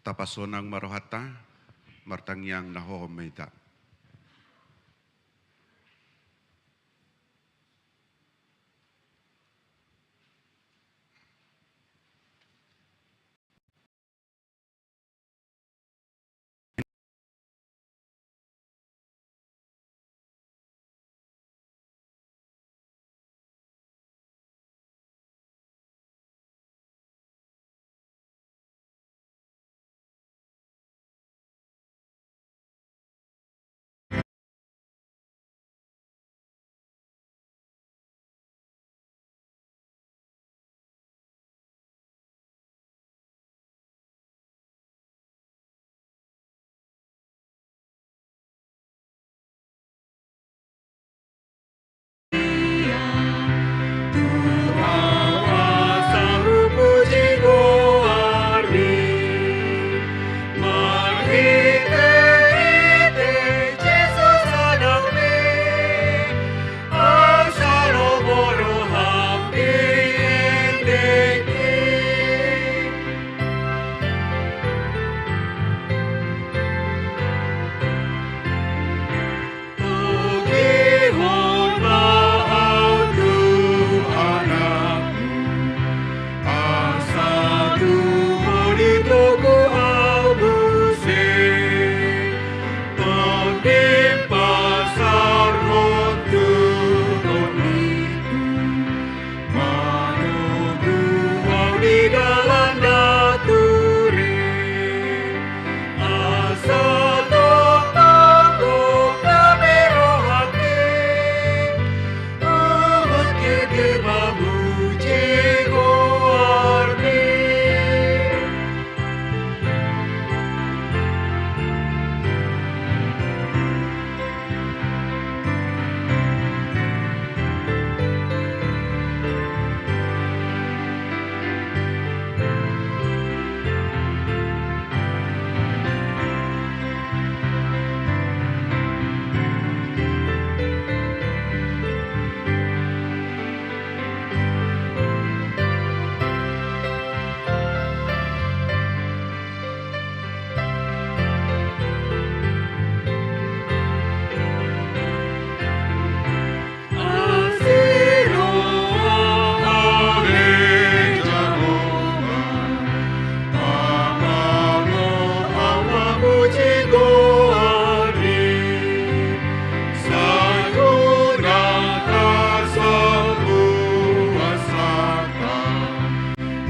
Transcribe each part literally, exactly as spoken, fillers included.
Tapasonang ma rohanta, martangiang na hohom ma hita.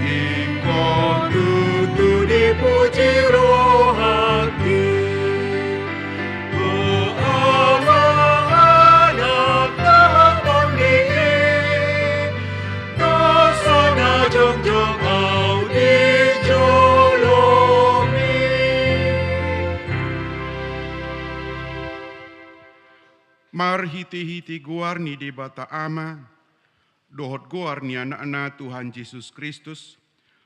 Ingkon tutu dipuji rohangki, o Ama, Anak, dohot Tondi i, dosa na jongjong ahu di jolomi. Marhitehite goar ni Debata Ama, dohot goar ni Anakna Tuhan Jesus Kristus,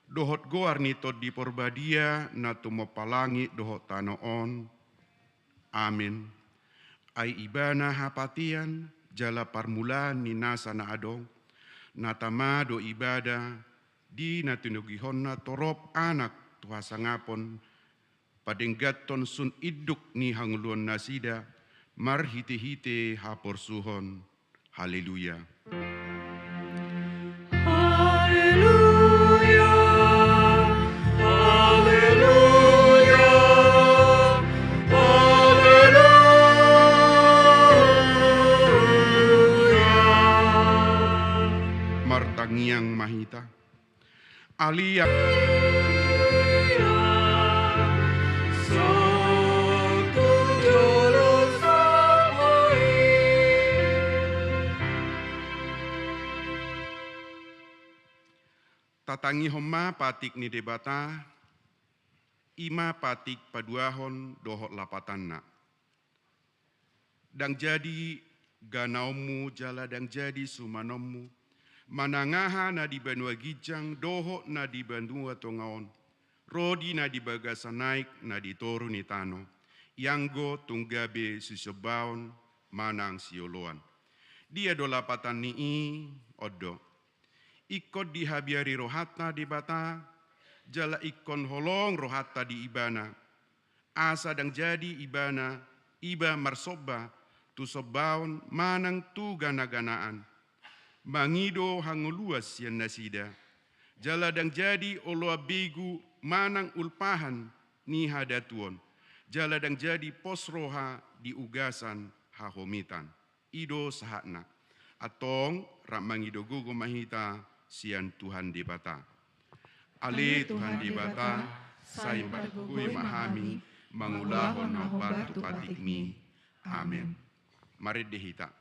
dohot goar ni Tondi Porbadia na tumompa langit dohot tano on. Amen. Ai Ibana hapatean jala parmulaan ni nasa na adong, na tama do Ibana di na tinogihonna torop Anak tu hasangapon, padengganhon sun induk ni hangoluannasida marhitehite haporsuhon. Haleluya. Haleluya. Haleluya. Haleluya. Martangiang ma hita. Alia. Tatangihon ma patik ni Debata, i ma patik paduahon dohot lapatanna. Ndang jadi ganaonmu jala ndang jadi sumanonmu, manang aha na di banua ginjang dohot na di banua tonga on, ro di na di bagasan aek na di toru ni tano, ianggo tung gabe sisombaon manang sioloan. Dia do lapatan ni i? On do. Ingkon dihabiari rohanta Debata, jala ingkon holong rohanta di Ibana, asa ndang jadi Ibana iba marsomba tu sombaon manang tu ganaganaan, mangido hangoluan sian nasida, jala ndang jadi oloan begu manang ulpahan ni hadatuon, jala ndang jadi pos roha di ugasan hahomitan. I do sahatna. Antong rap mangido gogo ma hita sian Tuhan Debata. Ale Tuhan Debata, sai margogoi ma hami mangulahon na hombar tu patikmi. Amen. Marende hita.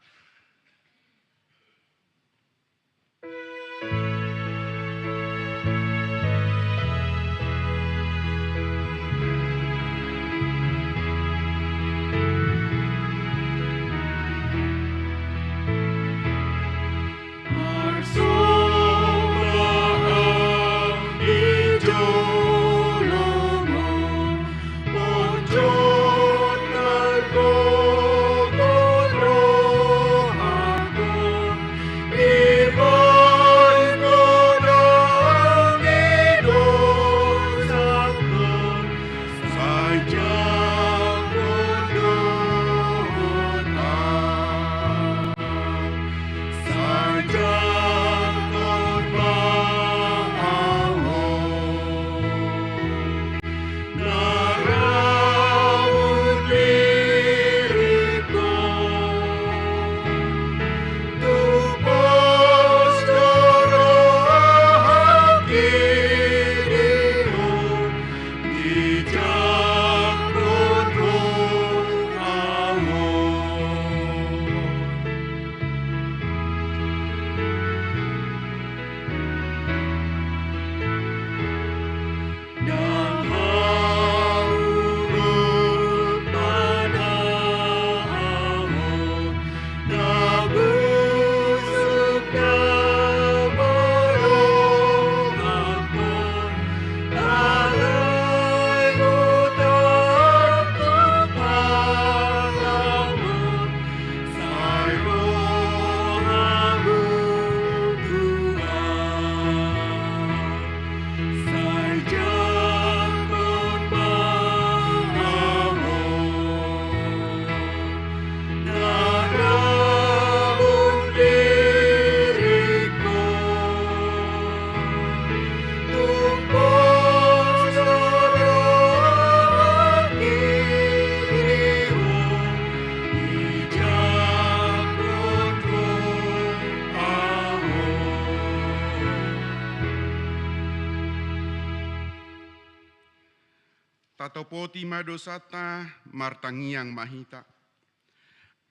Tatopoti ma dosanta, martangiang ma hita.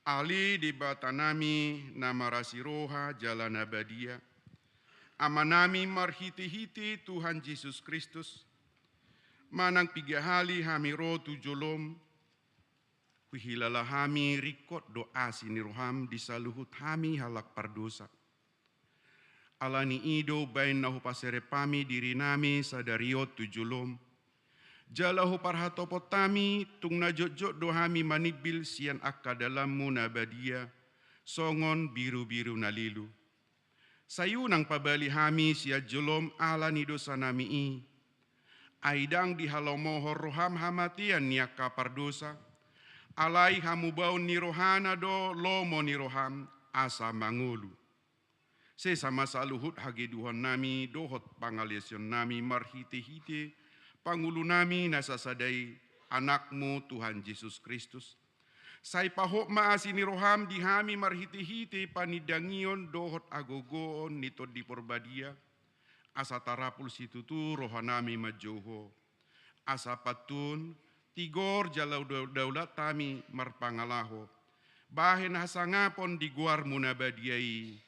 Ale Debatanami na marasi roha jala na badia, Amanami marhitehite Tuhan Jesus Kristus, manang piga hali hami ro tu jolom, huhilala hami ringkot do asi ni roham di saluhut hami halak pardosa. Alani i do umbaen na hupaserep hami dirinami sadari on tu jolom, jala huparhatopot hami tung na jotjot do hami manimbil sian angka dalanmu na badia, songon birubiru na lilu. Sai unang pabali hami sian jolom ala ni dosanami i, ai ndang dihalomohon roham hamatean ni angka pardosa, alai hamubaon ni rohana do lomo ni roham asa mangolu. Sesa ma saluhut hagedukannami dohot pangalaosionnami marhitehite pangulunami na sasada i, Anakmu Tuhan Jesus Kristus. Sai pahot ma asi ni roham di hami marhitehite panindangion dohot hagogoon ni Tondi Porbadia, asa tarapul situtu rohanami manjou Ho. Asa pantun, tigor jala dau-, daulat hami marpangalaho, bahen hasangapon di goarmu na badia i.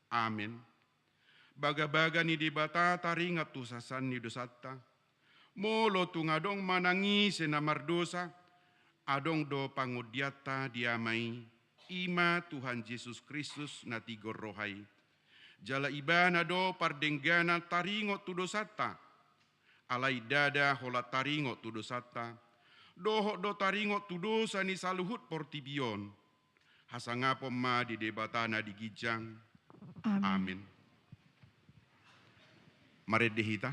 Amen. Bagabaga ni Debata taringot tu sasaran ni dosanta. Molo tung adong manang ise na mardosa, adong do pangondianta di Ama i, i ma Tuhan Jesus Kristus na tigor roha i. Jala Ibana do pardengganan taringot tu dosanta. Alai ndada holan taringot tu dosanta, dohot do taringot tu dosa ni saluhut portibi on. Hasangapon ma di Debata na di ginjang. Amen. Amen. Marende hita.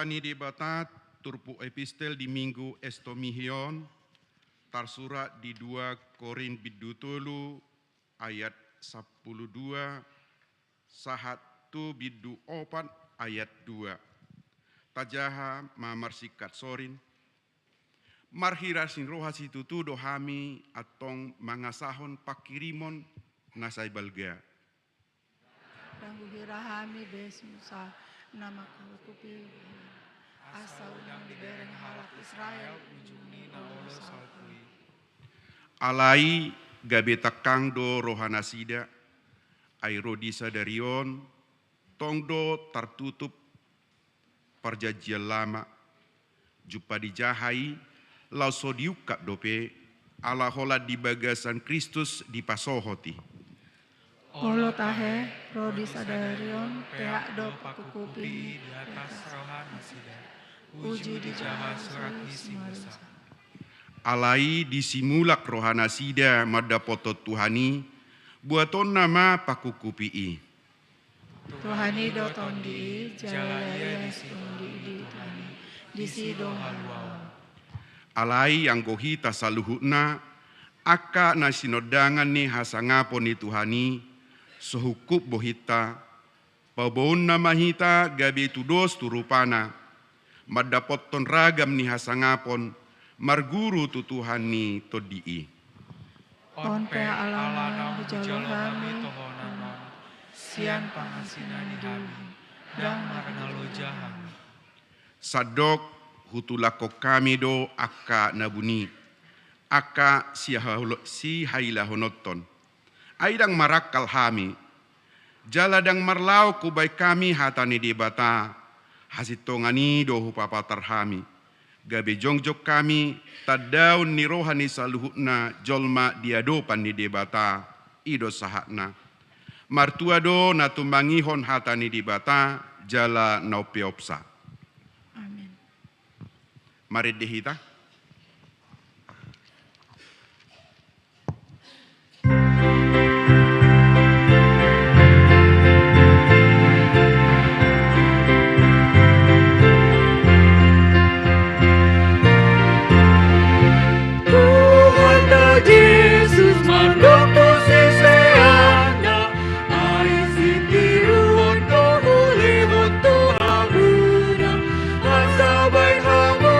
Ni Debata, turpuk epistel di Minggu Estomihion, tarsurat di dua Korint bindu tolu ayat sampulu dua, sahat tu bindu opat ayat dua. Tajaha ma marsingkat sorin. Marhira ni roha situtu do hami antong mangasahon panghirimon na sai balga. Ndang huhira hami be muse na mangkukupi. Asa unang dibereng halak Israel ujung ni na olo salpu i. Alai gabe tangkang do rohanasida, ai ro di sadari on tong do tartutup Parjanjian Lama, jumpa dijaha i, laos so diungkap dope, ala holan di bagasan Kristus dipasohot i. Olo tahe, ro di sadari on, peak do pangkukupi i di atas rohanasida. Uju dijaha surat ni si Musa. Alai disimulak rohanasida mandapothon Tuhan i, buatonna ma pangkukupi i. Tuhan i do tondi i, jala ia disi tondi i di Tuhan i, disi do haluaon. Alai anggo hita saluhutna, angka na sinondangan ni hasangapon ni Tuhan i, so hungkup bohinta, paboaonna ma hita gabe tudos tu rupana, mandapothon ragam ni hasangapon, marguru tu Tuhan ni tondi i. On pe ala naung hujalo hami tohonan on, sian pangansinan i hami, ndang marnaloja hami. Sandok hutulakhon hami do angka na buni, angka sihailo-, sihailahononhon. Ai ndang marangkal hami, jala ndang marlaok hubaen hami hata ni Debata, hasintongan i do hupapatar hami. Gabe jongjong hami tandaon ni roha ni saluhutna jolma di adopan ni Debata, i do sahatna. Martua do na tumangihon hata ni Debata, jala na umpeopsa. Amen. Marende hita. Tuhanta Jesus mandok tu siseanna, ai sitiruon do hulehon tu hamuna, asa baen hamu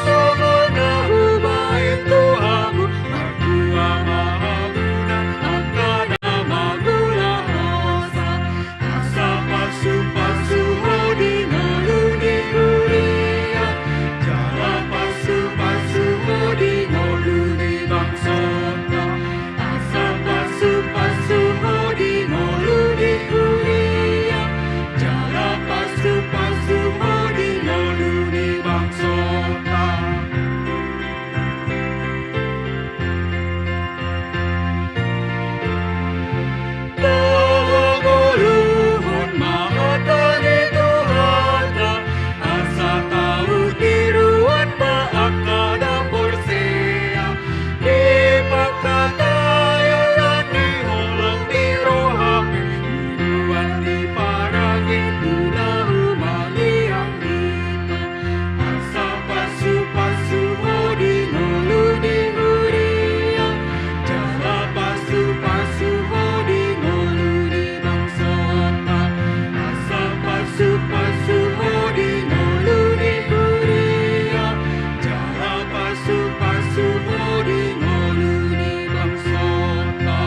songon na hubaen tu hamu. Martua ma hamuna angka na mangulahonsa, asa pasupasu ho di ngolu ni huria, jala pasupasu ho di ngolu ni bangsonta. Asa pasupasu ho di ngolu ni huria, jala pasupasu ho di ngolu ni bangsonta. Pangoluhon ma hata ni Tuhanta, asa tau tiruon ma angka na porsea. Dipangkataion ni holong ni roha pe, tiruon ni parange tu na humaliang hita. Asa pasupasu ho di ngolu ni huria, jala pasupasu ho di ngolu ni bangsonta. Asa pasupasu ho di ngolu ni huria, jala pasupasu ho di ngolu ni bangsonta.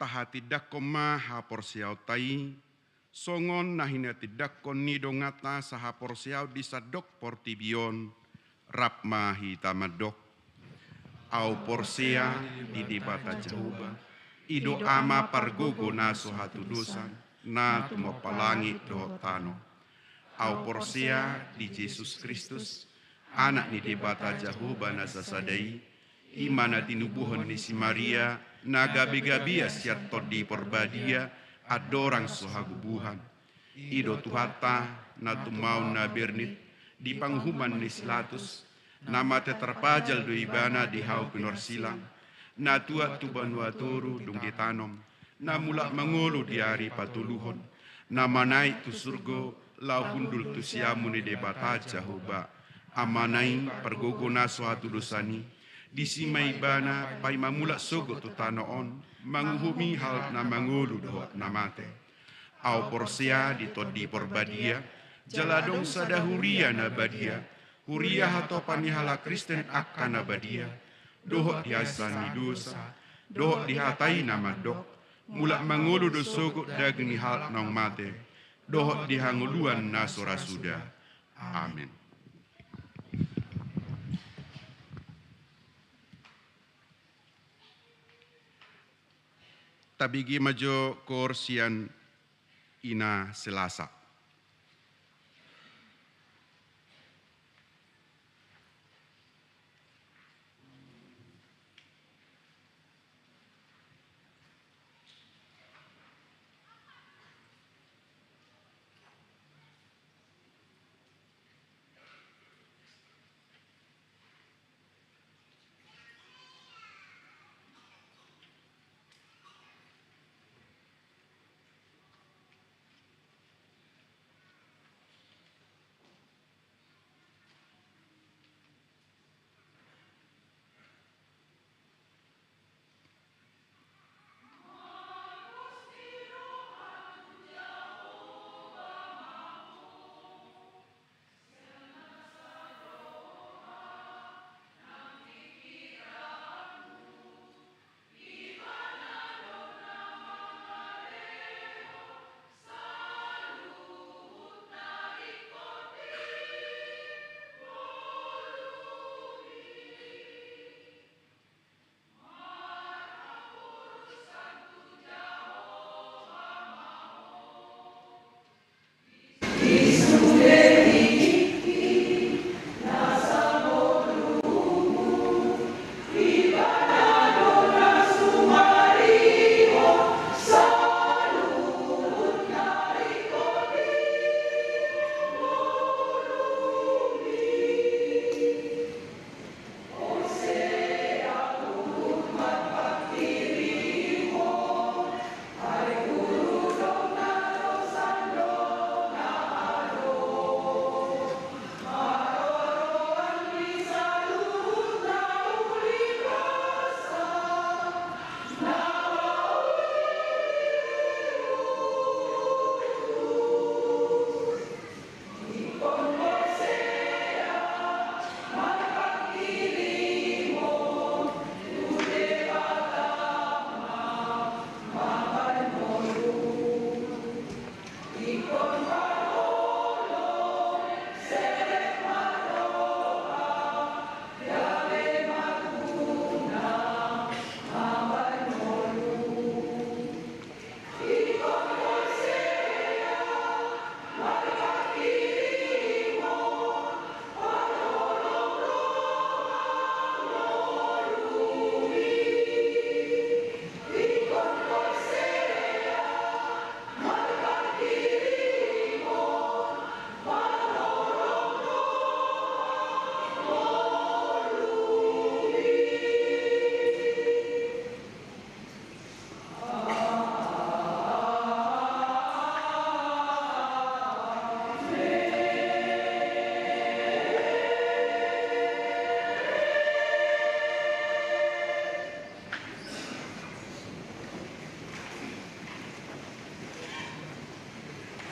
Tahatindangkon ma haporseaonta i, songon na hinatindangkon ni donganta sahaporseaon di sandok portibi on, rap ma hita mandok. Ahu porsea di Debata Jahowa, i do Ama pargogo na so hatudosan, na tumompa langit dohot tano. Ahu porsea di Jesus Kristus, Anak ni Debata Jahowa na sasada i, i ma na tinubuhon ni si Maria, na gabe-gabean sian Tondi Parbadia, andorang so hagogoan. I do Tuhanta, na tumaon na bernit, di panguhuman ni si Latus, na mate tarpajal do ibana di hau pinorsilang, na tuat tu banua toru dung ditanom, na mulak mangolu di ari patoluhon, na manaek tu surgo, laho hundul tu siamun ni Debata Jahowa, Amana i, pargogo na so hatudosan i, disi ma ibana paima mulak sogot tu tano on, manguhumi halak na mangolu dohot na mate. Ahu porsea di Tondi Porbadia, jala adong sada huria na badia, huria hatopan ni halak Kristen angka na badia, dohot di hasesaan ni dosa, dohot di hata i na mandok, mulak mangolu do sogot daging ni halak naung mate, dohot di hangoluan na so ra suda. Amen. Tabege ma jo koor sian Ina Selasa.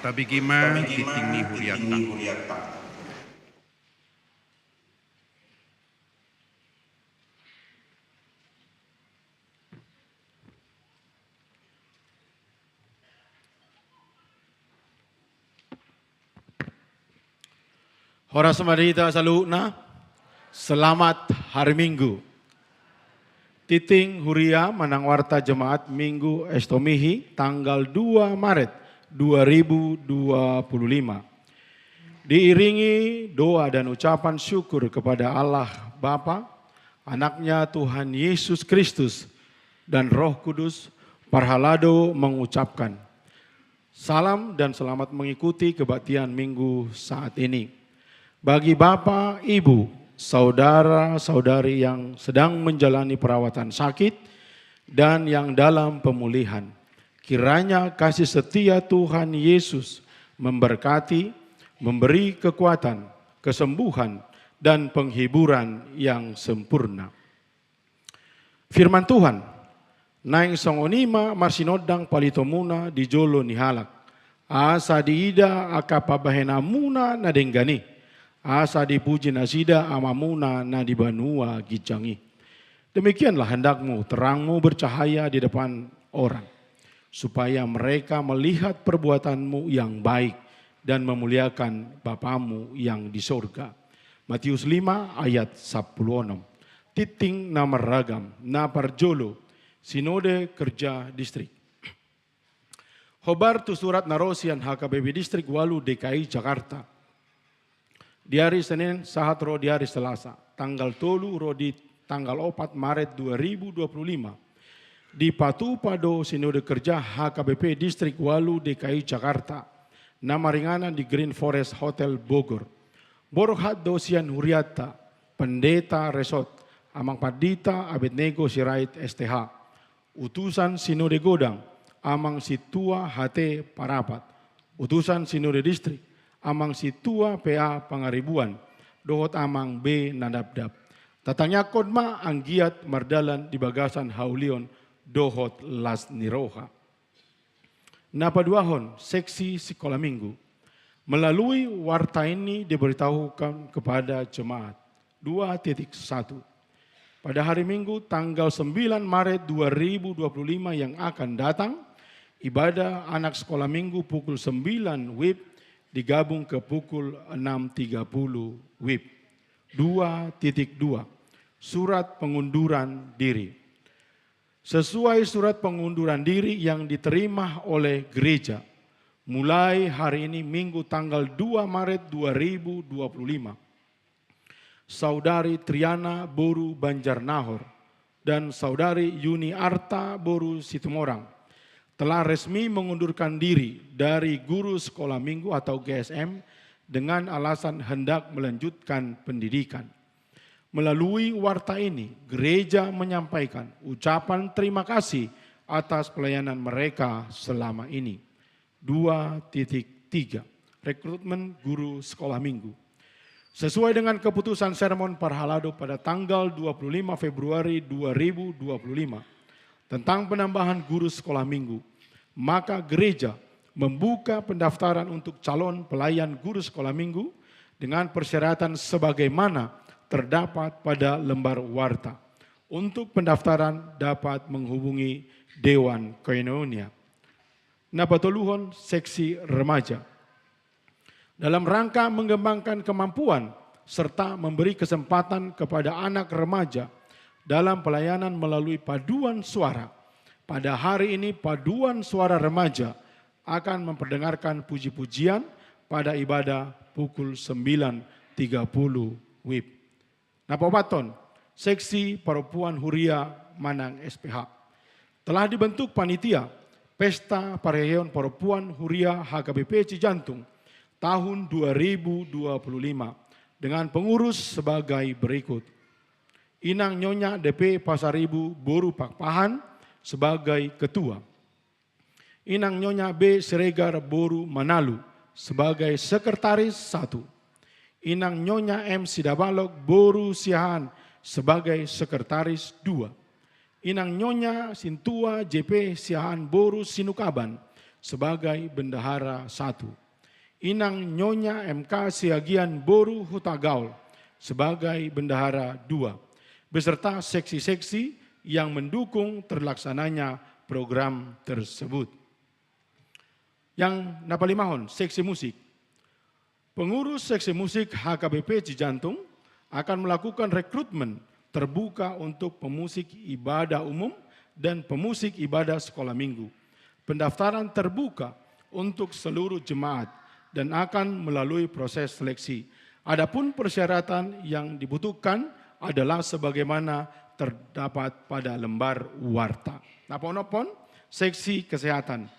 Tabege ma tintin ni hurianta. Horas ma di hita saluhutna. Selamat hari Minggu. Tintin huria manang warta jemaat Minggu Estomihi tanggal dua Maret dua ribu dua puluh lima. Diiringi doa dan ucapan syukur kepada Allah Bapa, Anaknya Tuhan Yesus Kristus, dan Roh Kudus, parhalado mengucapkan salam dan selamat mengikuti kebaktian Minggu saat ini. Bagi Bapak, Ibu, saudara-saudari yang sedang menjalani perawatan sakit, dan yang dalam pemulihan, Kiranya kasih setia Tuhan Yesus memberkati, memberi kekuatan, kesembuhan, dan penghiburan yang sempurna. Firman Tuhan, naeng songon i ma marsinondang palitomuna di jolo ni halak, asa diida angka pambahenanmuna na denggan i, asa dipuji nasida Amamuna na di banua ginjang i. Demikianlah hendakmu terangmu bercahaya di depan orang, supaya mereka melihat perbuatanmu yang baik dan memuliakan Bapamu yang di sorga. Matius lima ayat sampulu onom. Tingting na marragam, na parjolo, Sinode Kerja Distrik. Hombar tu surat na ro sian H K B P Distrik ualu D K I Jakarta. Di ari Senin sahat ro di ari Selasa, tanggal tolu ro di tanggal opat Maret dua ribu dua puluh lima, dipatupa do Sinode Kerja H K B P Distrik ualu D K I Jakarta, na maringanan di Green Forest Hotel Bogor. Borhat do sian hurianta, Pendeta Resort, Amang Pandita Abednego Sirait S T H, Utusan Sinode Godang, Amang Sintua H T Parapat, Utusan Sinode Distrik, Amang Sintua P A Pangaribuan, dohot Amang B Nadapdap. Tatangiangkon ma anggiat mardalan di bagasan haulion dohot las ni roha. Na paduahon, seksi sikola minggu. Melalui warta ini diberitahukan kepada jemaat. Dua titik satu. Pada hari Minggu tanggal sembilan Maret dua ribu dua puluh lima yang akan datang, ibadah anak sekolah minggu pukul sembilan wib digabung ke pukul enam tiga puluh wib. Dua titik dua. Surat pengunduran diri. Sesuai surat pengunduran diri yang diterima oleh gereja, mulai hari ini Minggu tanggal dua Maret dua ribu dua puluh lima, Saudari Triana boru Banjarnahor dan Saudari Yuni Arta boru Situmorang telah resmi mengundurkan diri dari guru sekolah minggu atau G S M dengan alasan hendak melanjutkan pendidikan. Melalui warta ini, gereja menyampaikan ucapan terima kasih atas pelayanan mereka selama ini. Dua titik tiga. Rekrutmen guru sekolah minggu. Sesuai dengan keputusan sermon parhalado pada tanggal dua puluh lima Februari dua ribu dua puluh lima, tentang penambahan guru sekolah minggu, maka gereja membuka pendaftaran untuk calon pelayan guru sekolah minggu dengan persyaratan sebagaimana terdapat pada lembar warta. Untuk pendaftaran dapat menghubungi Dewan Koinonia. Na patoluhon, seksi remaja. Dalam rangka mengembangkan kemampuan serta memberi kesempatan kepada anak remaja dalam pelayanan melalui paduan suara, pada hari ini paduan suara remaja akan memperdengarkan puji-pujian pada ibadah pukul sembilan tiga puluh wib. Na paopathon, seksi parompuan huria manang S P H. Telah dibentuk panitia Pesta Parheheon Parompuan Huria H K B P Cijantung tahun dua ribu dua puluh lima dengan pengurus sebagai berikut. Inang Nyonya D P Pasaribu boru Pakpahan sebagai ketua. Inang Nyonya B Siregar boru Manalu sebagai sekretaris satu. Inang Nyonya M Sidabalok boru Siahaan sebagai sekretaris dua. Inang Nyonya Sintua J P Siahaan boru Sinukaban sebagai bendahara satu. Inang Nyonya M K Siagian boru Hutagaol sebagai bendahara dua, beserta seksi-seksi yang mendukung terlaksananya program tersebut. Yang na palimahon, seksi musik. Pengurus seksi musik H K B P Cijantung akan melakukan rekrutmen terbuka untuk pemusik ibadah umum dan pemusik ibadah sekolah minggu. Pendaftaran terbuka untuk seluruh jemaat dan akan melalui proses seleksi. Adapun persyaratan yang dibutuhkan adalah sebagaimana terdapat pada lembar warta. Na paonomhon, seksi kesehatan.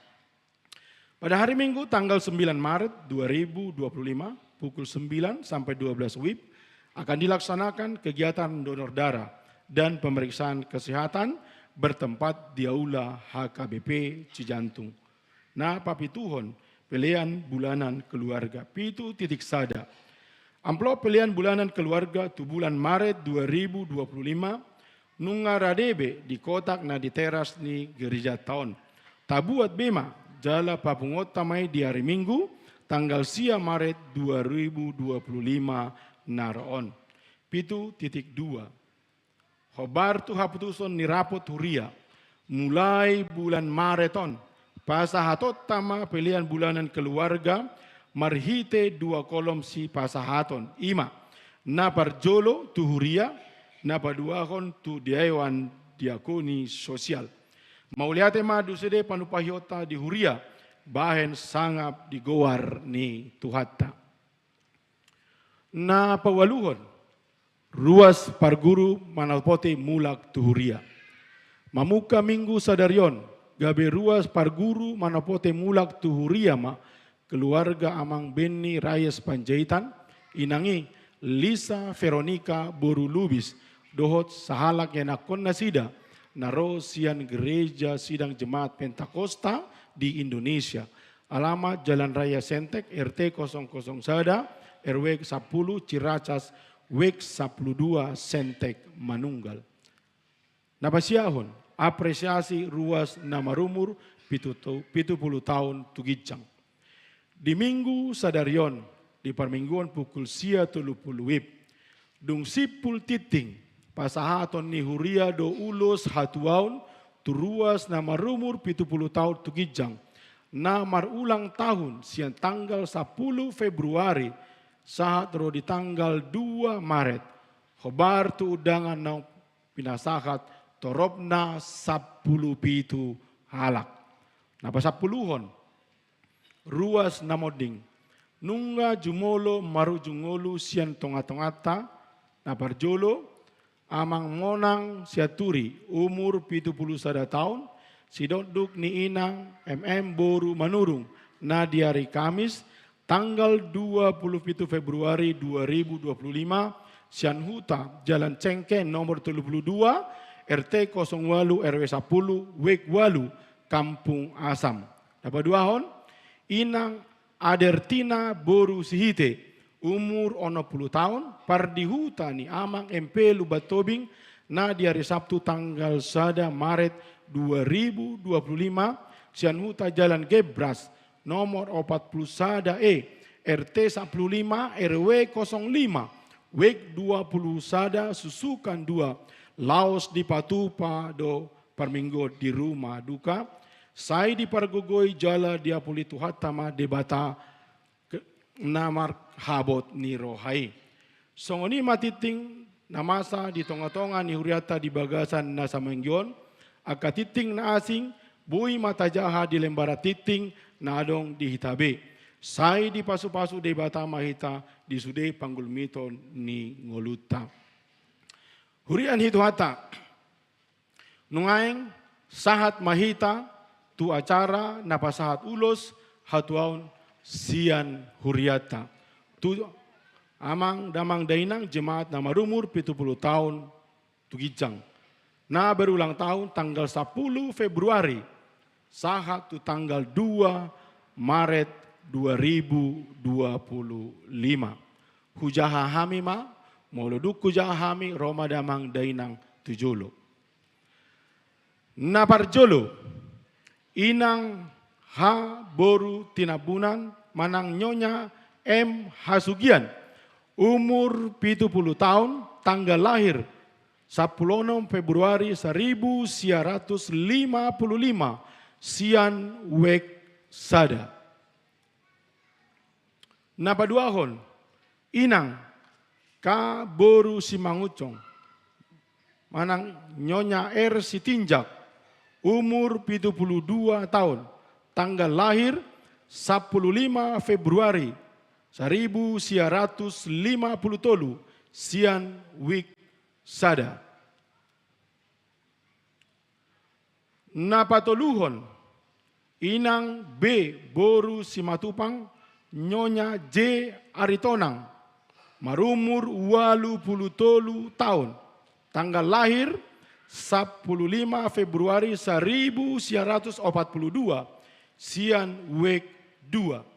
Pada hari Minggu tanggal sembilan Maret dua ribu dua puluh lima, pukul sembilan sampai dua belas wib, akan dilaksanakan kegiatan donor darah dan pemeriksaan kesehatan bertempat di Aula H K B P Cijantung. Na papituhon, pelean bulanan keluarga. Pitu titik sada. Amplop pelean bulanan keluarga tu bulan Maret dua ribu dua puluh lima, nunga rade be di kotak na di teras ni gerejanta on. Tabuat be ma, jala papunguonta ma i di ari Minggu, tanggal sia Maret dua ribu dua puluh lima na ro on. Pitu titik dua. Hombar tu haputuson ni rapot huria, mulai bulan Maret on, pasahatonta ma pelean bulanan keluarga marhite dua kolom sipasahaton, i ma, na parjolo tu huria, na paduahon tu dewan diakoni sosial. Mauliate ma di sude panumpahionta di huria, bahen sangap di goar ni Tuhanta. Na paualuhon, ruas parguru manopote mulak tu huria. Mamungka Minggu sadari on, gabe ruas parguru manopote mulak tu huria ma keluarga Amang Benny Rayas Panjaitan, inang i Lisa Veronica boru Lubis, dohot sahalak ianakhon nasida, na ro sian Gereja Sidang Jemaat Pentakosta di Indonesia. Alamat Jalan Raya Sentek, R T kosong kosong sada, R W sapuluh, Ciracas, W sampulu dua, Sentek Manunggal. Na pasiahon, apresiasi ruas na marumur pitu to-, pitu pulu taon tu ginjang. Di Minggu sadari on, di parmingguon pukul sia tolu pulu WIB, dung simpul tintin, pasahaton ni huria do ulos hatuaon tu ruas na marumur pitu pulu taon tu ginjang, na marulang tahun sian tanggal sampulu Februari sahat ro di tanggal dua Maret, hombar tu undangan naung pinasahat toropna sampulu pitu halak. Na pasampuluhon, ruas na monding, nunga jumolo marujung ngolu sian tongatonganta, na parjolo, Amang Monang Sianturi, umur pitu pulu sada taon, sidonduk ni inang M M boru Manurung, na di ari Kamis, tanggal dua pulu pitu Februari dua ribu dua pulu lima, sian huta Jalan Cengke nomor tolu pulu dua, R T kosong walu, R W sapuluh, W walu, Kampung Asam. Na paduahon, inang Adertina boru Sihite, umur onom pulu taon, pardihuta ni Amang M P Lumban Tobing, na di ari Sabtu tanggal sada Maret dua ribu dua pulu lima, sian huta Jalan Gebras, nomor opat pulu sada E, R T sampulu lima, R W kosong lima, W dua pulu sada, Susukan dua, laos dipatupa do parmingguon di rumah duka, sai dipargogoi jala diapuli Tuhanta ma Debata ke-, na marhabot ni roha i. Songon i ma tintin na masa di tongatonga ni hurianta di bagasan na saminggu on, angka tintin na asing, boi ma tajaha di lembaran tintin na adong di hita be. Sai dipasupasu Debata ma hita di sude panggulmiton ni ngolunta. Huria ni Tuhanta. Nuaeng sahat ma hita tu acara na pasahat ulos hatuaon sian hurianta. Tu amang damang dainang jemaat na marumur pitu pulu taon tu ginjang. Na berulang tahun tanggal sampulu Februari sahat tu tanggal dua Maret dua ribu dua puluh lima. Hujaha hami ma, molo dung hujaha hami, ro ma damang dainang tu jolo. Na parjolo, inang H boru Tinambunan manang Nyonya M Hasugian, umur pitu pulu taon, tanggal lahir sampulu onom Februari saribu sia ratus lima pulu lima, sian wek sada. Na paduahon, inang K boru Simangunsong manang Nyonya R Sitinjak, umur pitu pulu dua taon, tanggal lahir sampulu lima Februari saribu sia ratus lima pulu tolu, sian wik sada. Na patoluhon, inang B boru Simatupang, Nyonya J Aritonang, marumur ualu pulu tolu taon, tanggal lahir sapuluh lima Februari saribu sia ratus opat puluh dua, sian wijk dua.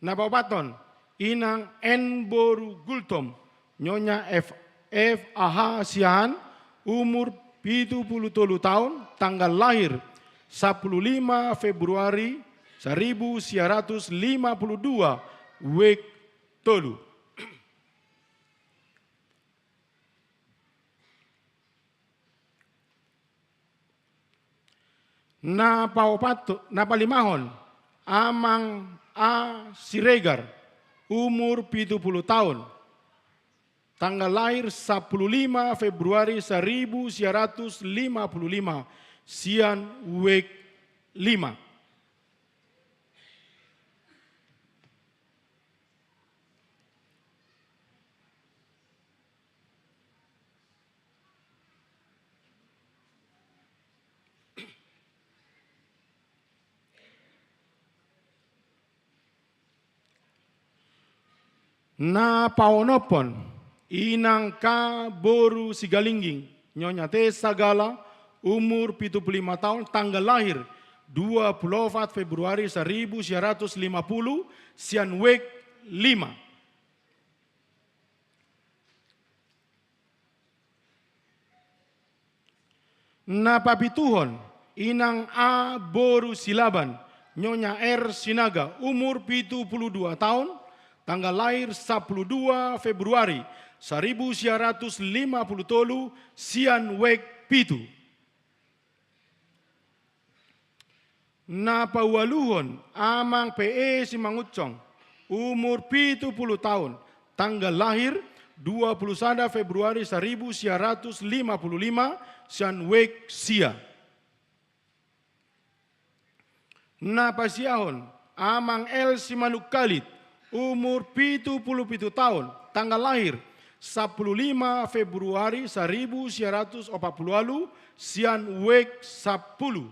Na paopathon, inang N boru Gultom, nyonya F, F A H Siahaan, umur pitu puluh tolu taon, tanggal lahir sapuluh lima Februari saribu sia ratus lima puluh dua, wijk tolu. Na paopat, na palimahon, Amang A Siregar, umur pitu puluh taon, tanggal lahir sapuluh lima Februari saribu sia ratus lima puluh lima, sian wijk lima. Na paonomhon, inang K boru Sigalingging, nyonya T Sagala, umur pitu puluh lima taon, tanggal lahir dua puluh opat Februari saribu sia ratus lima puluh, sian wijk lima. Na papituhon, inang A boru Silaban, nyonya R Sinaga, umur pitu puluh dua taon, tanggal lahir sapuluh dua Februari saribu sia ratus lima puluh tolu, sian wijk pitu. Na paualuhon, Amang P E Simangunsong, umur pitu puluh taon, tanggal lahir dua puluh sada Februari saribu sia ratus lima puluh lima, sian wijk sia. Na pasiahon, Amang L Simanungkalit, umur pitu puluh pitu taon, tanggal lahir sapuluh lima Februari saribu sia ratus opat puluh ualu, sian wijk sampulu.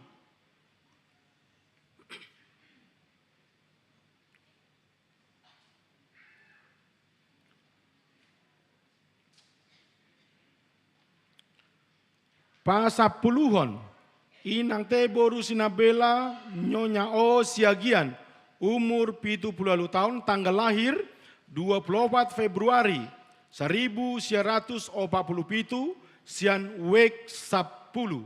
Pasampuluhon, inang T boru Sinambela, nyonya O Siagian, umur pitu puluh ualu taon, tanggal lahir dua puluh opat Februari saribu sia ratus opat puluh pitu, sian wijk sampulu.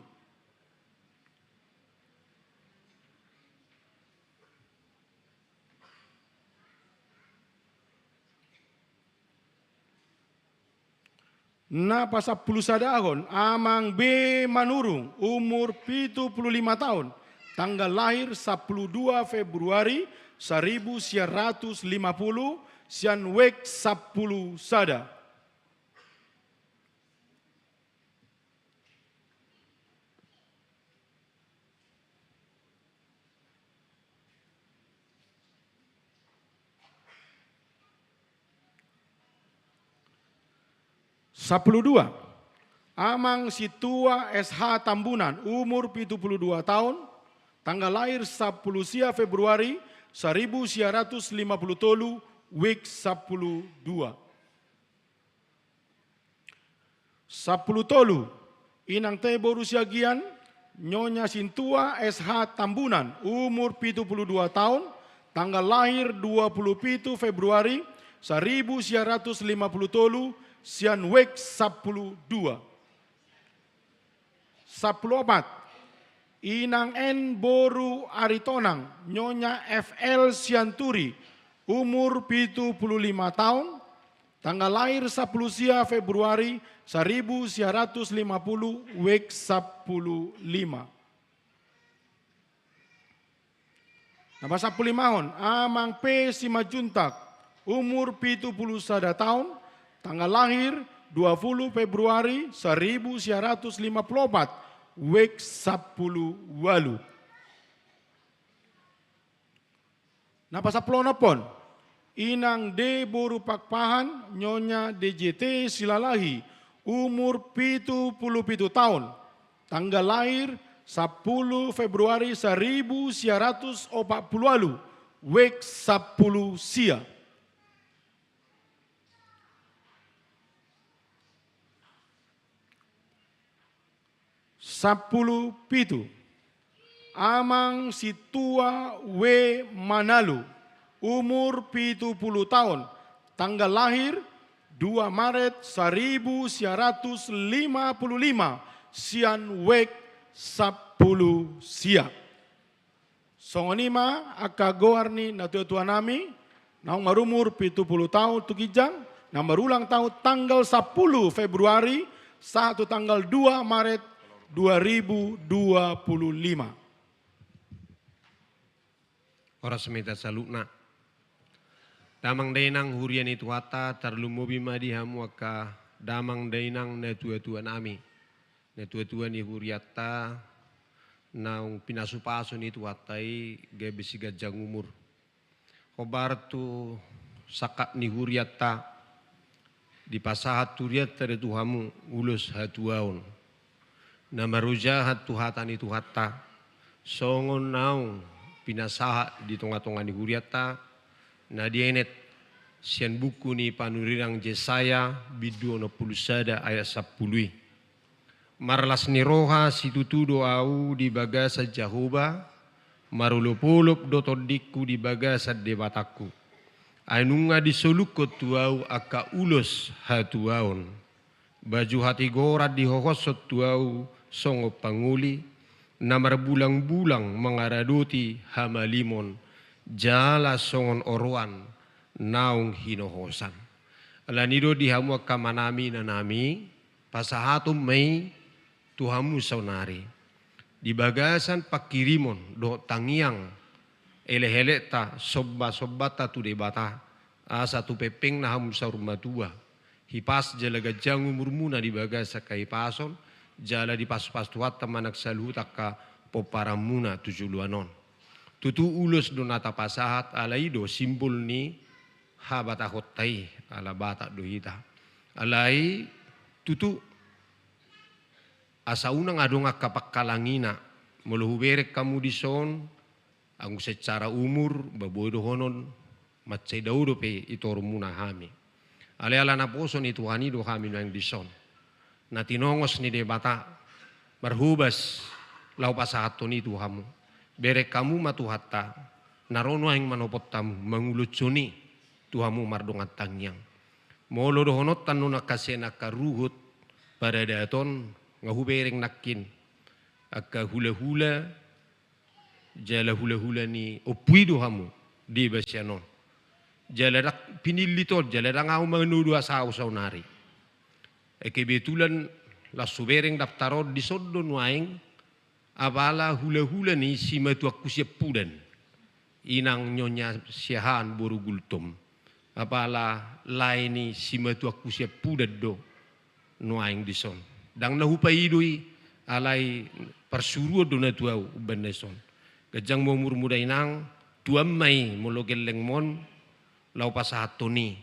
Na pasampulu sadahon, Amang B Manurung, umur pitu puluh lima taon, tanggal lahir sapuluh dua Februari saribu sia ratus lima puluh, sian wijk sampulu sada. Sampulu dua. Amang Sintua S H Tambunan, umur pitu puluh dua taon, tanggal lahir sapuluh sia Februari saribu sia ratus lima puluh tolu, wijk sampulu dua. Sampulu tolu, inang T boru Siagian, nyonya Sintua S H Tambunan, umur pitu puluh dua taon, tanggal lahir dua puluh pitu Februari saribu sia ratus lima puluh tolu, sian wijk sampulu dua. Sampulu opat, inang N boru Aritonang, nyonya F L Sianturi, umur pitu puluh lima taon, tanggal lahir sapuluh sia Februari saribu sia ratus lima puluh, wijk sampulu lima. Na pasampulu limahon, Amang P Simanjuntak, umur pitu puluh sada taon, tanggal lahir dua puluh Februari saribu sia ratus lima puluh opat, wijk sampulu ualu. Na pasampulu onomhon, inang D boru Pakpahan, nyonya D J T Silalahi, umur pitu puluh pitu taon, tanggal lahir sapuluh Februari saribu sia ratus opat puluh ualu, wijk sampulu sia. Sampulu pitu. Amang Sintua W. Manalu, umur pitu pulu taon, tanggal lahir dua Maret saribu sia ratus lima pulu lima, sian wijk sampulu sia. Songon i ma angka goar ni natuatua nami, naung marumur pitu pulu taon tu ginjang, na marulang taon tanggal sampulu Februari sahat tu tanggal dua Maret dua ribu dua pulu lima. Horas ma hita saluhutna. Damang dainang huria ni Tuhanta, tarlumobi ma di hamu angka damang dainang natuatua nami, natuatua ni hurianta, naung pinasupasu ni Tuhanta i gabe siganjang umur. Hombar tu sangkap ni hurianta, dipasahat hurianta do tu hamu ulos hatuaon. Na marojahan tu hata ni Tuhanta, songon naung pinasahat di tongatonga ni hurianta, na dienet sian buku ni panurirang Jesaya bindu onom pulu sada ayat sampulu i. Marlas ni roha situtu do ahu di bagasan Jahowa, marolopolop do tondingku di bagasan Debatangku. Ai nunga disolukhon tu ahu angka ulos hatuaon. Baju hatigoran dihohoshon tu ahu songon pangoli, na marbulangbulang mangaradoti hamalimon, jala songon oroan naung hinohosan. Alani do di hamu angka amanami inanami, pasahaton ma i tu hamu saonari. Di bagasan pangkirimon dohot tangiang elekeleta, sombasombanta tu Debata, asa tu pengpengna hamu saur matua, hipas jala ganjang umurmuna di bagasan hahipason, jala dipasupasu Tuhanta manang saluhut angka pomparanmuna tu joloan on. Tutu ulos do na tapasahat, ala i do simbol ni habatahonta i, ala Batak do hita. Alai tutu, asa unang adong angka panghalangina, molo hubereng hamu dison, anggo secara umur, ba boi dohonon, mansai dao dope itorumuna hami. Alai ala naposo ni Tuhan i do hami nuaeng dison. Na tinongos ni Debata, marhobas, laho pasahathon i tu hamu. Bereng hamu ma Tuhanta, na ro nuaeng manopot hamu, manguloshon i tu hamu mardongan tangiang. Molo dohononta annon angka sian angka ruhut paradaton, nga hubereng nangkin angka hulahula, jala hulahula ni ompu i do hamu, deba sian on. Jala ndang pinillit on, jala ndang ahu manganudu asa ahu saonari. Ai kebetulan las hubereng daftar on, dison do nuaeng, apala hulahula ni simatuangku siampudan, inang Nyonya Siahaan boru Gultom. Apala lae ni simatuangku siampudan do nuaeng dison. Ndang na hupaido i, alai parsuruon do na tu ahu umbahen na dison. Ganjang ma umurmu da inang, tuan ma i molo gellengmon, laho pasahathon i.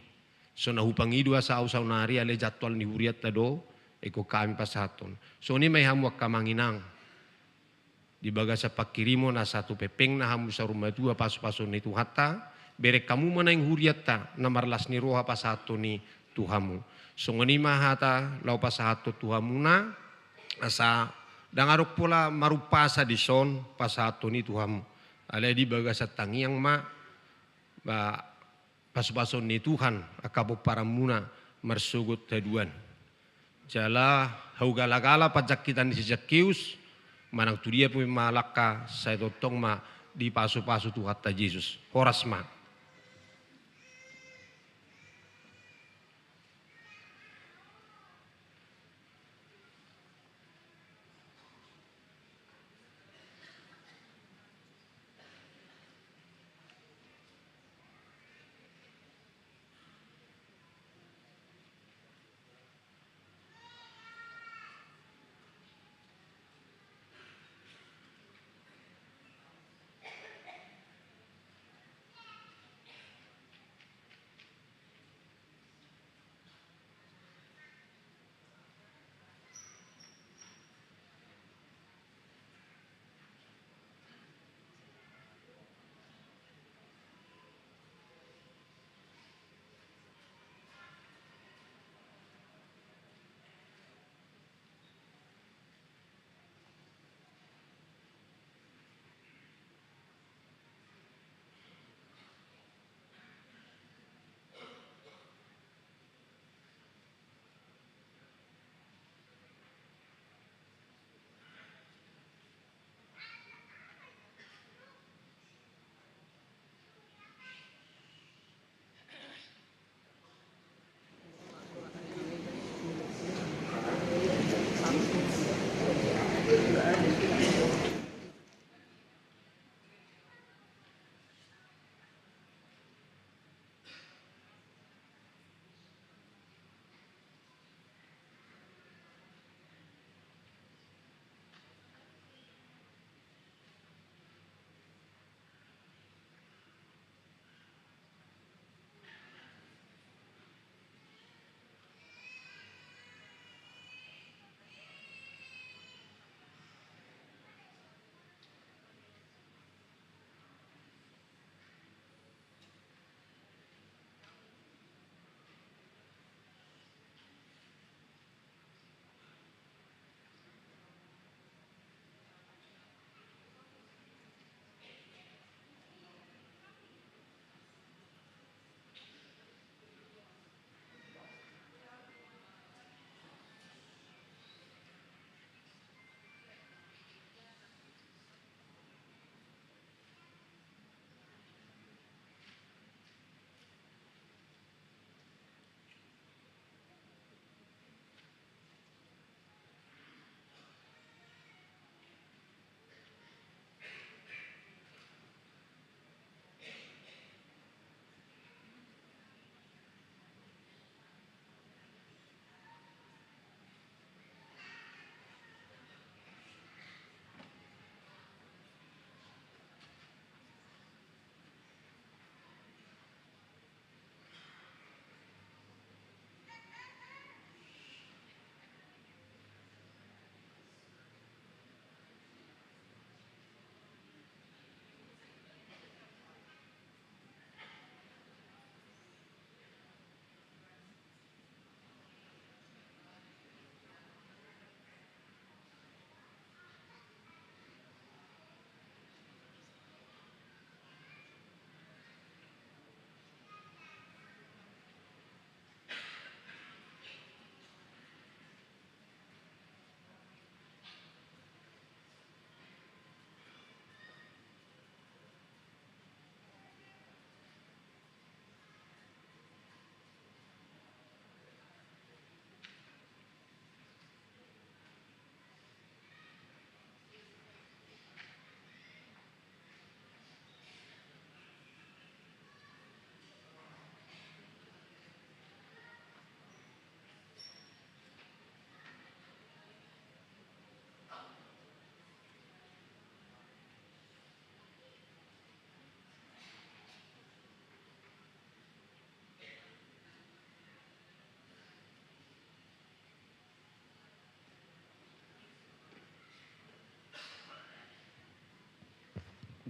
So na hupangido asa ahu saonari, alai jadwal ni hurianta do ingkon hami pasahathon. Songon i ma i hamu angka amang inang. Di bagasan pangkirimon asa tu pengpengna hamu saur matua pasupasuon ni Tuhanta, bereng hamu ma nuaeng hurianta na marlas ni roha pasahathon i tu hamu. Songon i ma hata laho pasahathon tu hamuna, asa ndang adong pola marumpasa dison pasahathon i tu hamu. Alai di bagasan tangiang ma, ba, pasupasuon ni Tuhan angka pomparanmuna marsogot haduan. Jala hau galagala panjangkitan ni si Zakkeus, manang tu dia pe mangalangka, sai tongtong ma dipasupasu Tuhanta Jesus. Horas ma.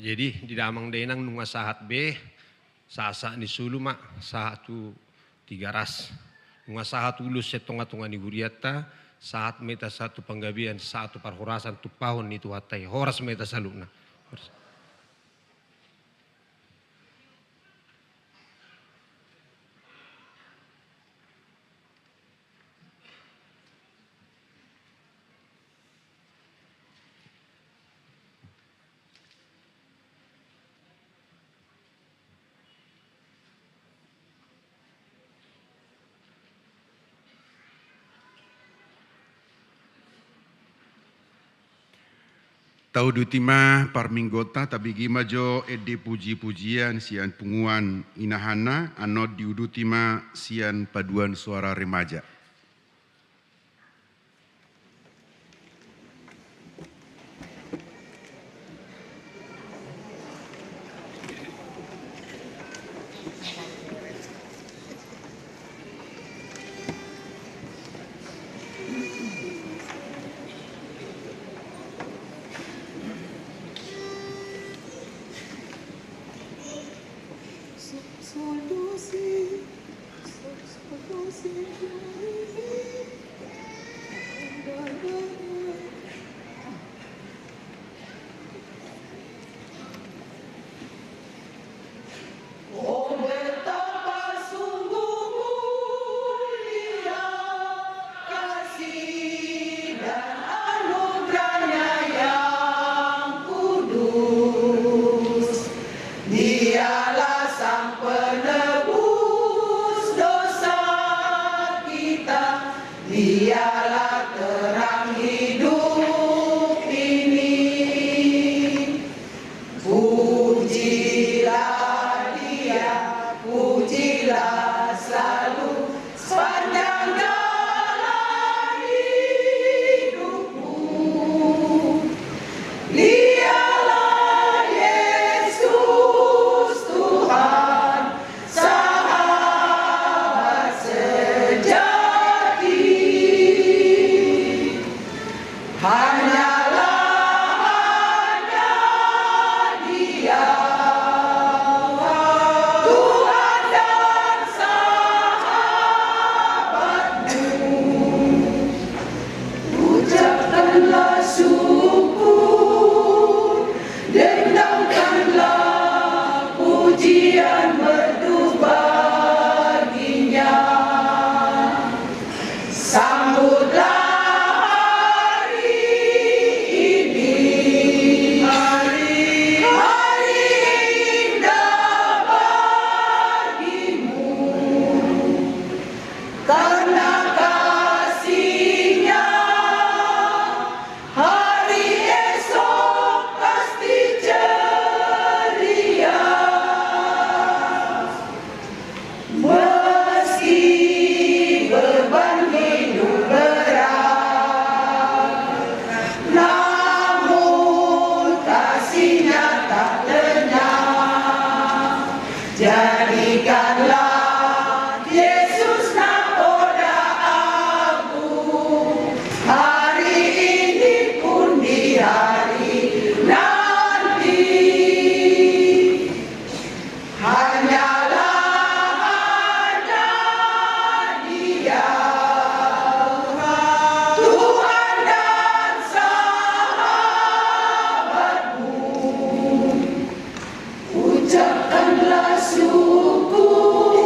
Jadi di damang dainang nunga sahat be, sahat-sahat ni solu ma, sahat tu Tigaras. Nunga sahat ulos sian tonga-tonga ni hurianta, sahat ma hita sahat tu panggabean, sahat tu parhorasan, tumpahon ni Tuhanta i. Horas ma hita saluhutna. Horas. Tauduti ma parmingguonta, tabege ma jo ende puji-pujian sian punguan Ina Hanna, annon diuduti ma sian paduan suara remaja. Oh, betapa sungguh mulia kasih dan anugerahnya yang kudus. Dialah Sang Penebus dosa kita, Dialah terang hidup ini. Pujilah Dia, pujilah selalu sepanjang jalan hidupmu. Dialah Yesus Tuhan, Sahabat sejati. Hanyalah, hanya Dia, Tuhan dan Sahabatmu. Ucapkanlah syukur, dendangkanlah pujian merdu bagi-Nya. Sambutlah hari ini, hari indah bagimu. Karena kasih-Nya, hari esok pasti ceria. Meski beban hidup berat, namun kasih-Nya tak lenyap. Jadikanlah Yesus nakoda agung, hari ini pun di hari nanti. Hanyalah, hanya Dia, Tuhan dan Sahabatmu. Ucapkanlah syukur.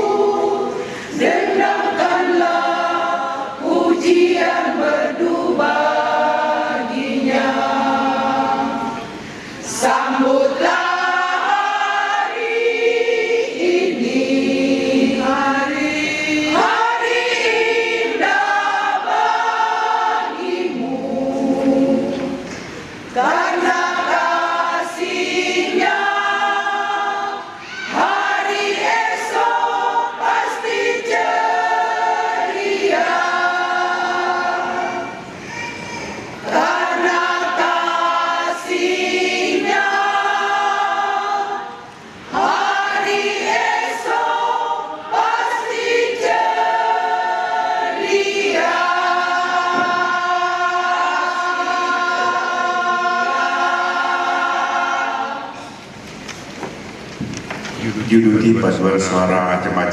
Diuduti paduan suara jemaat.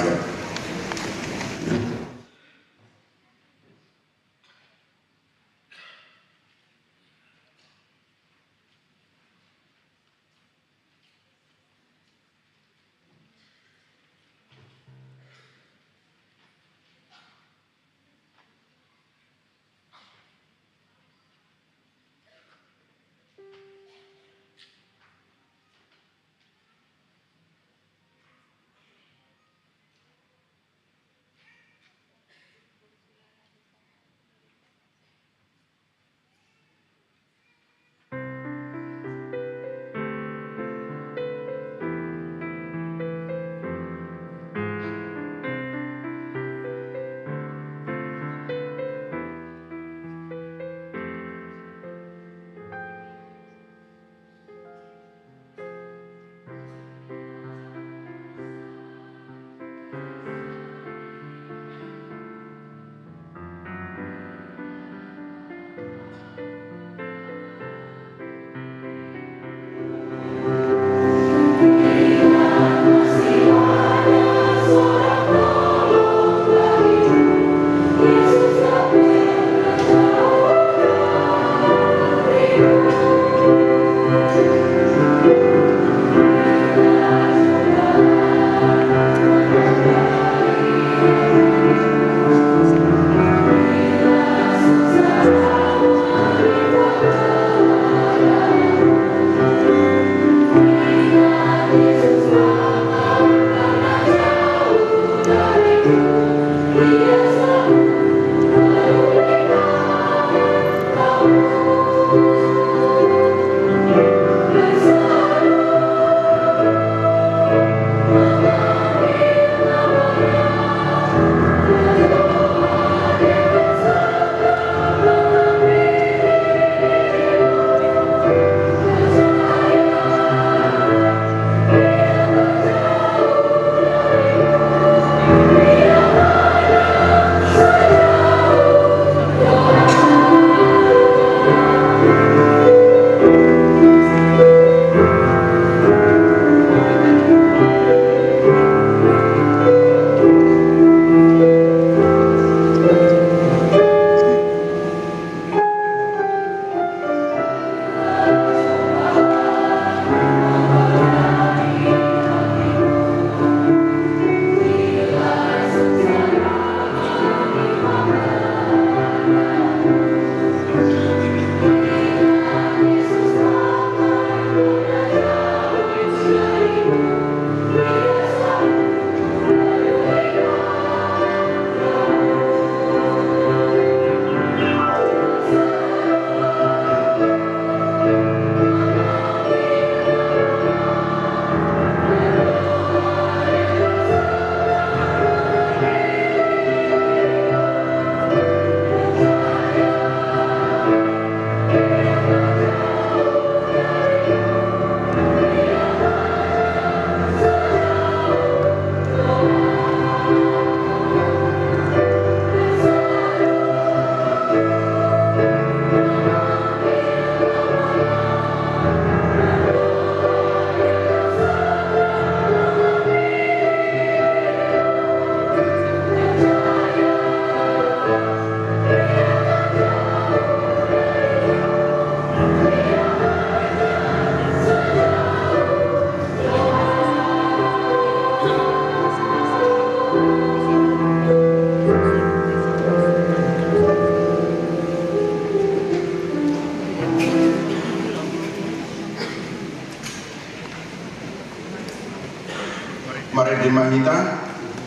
Marende ma hita,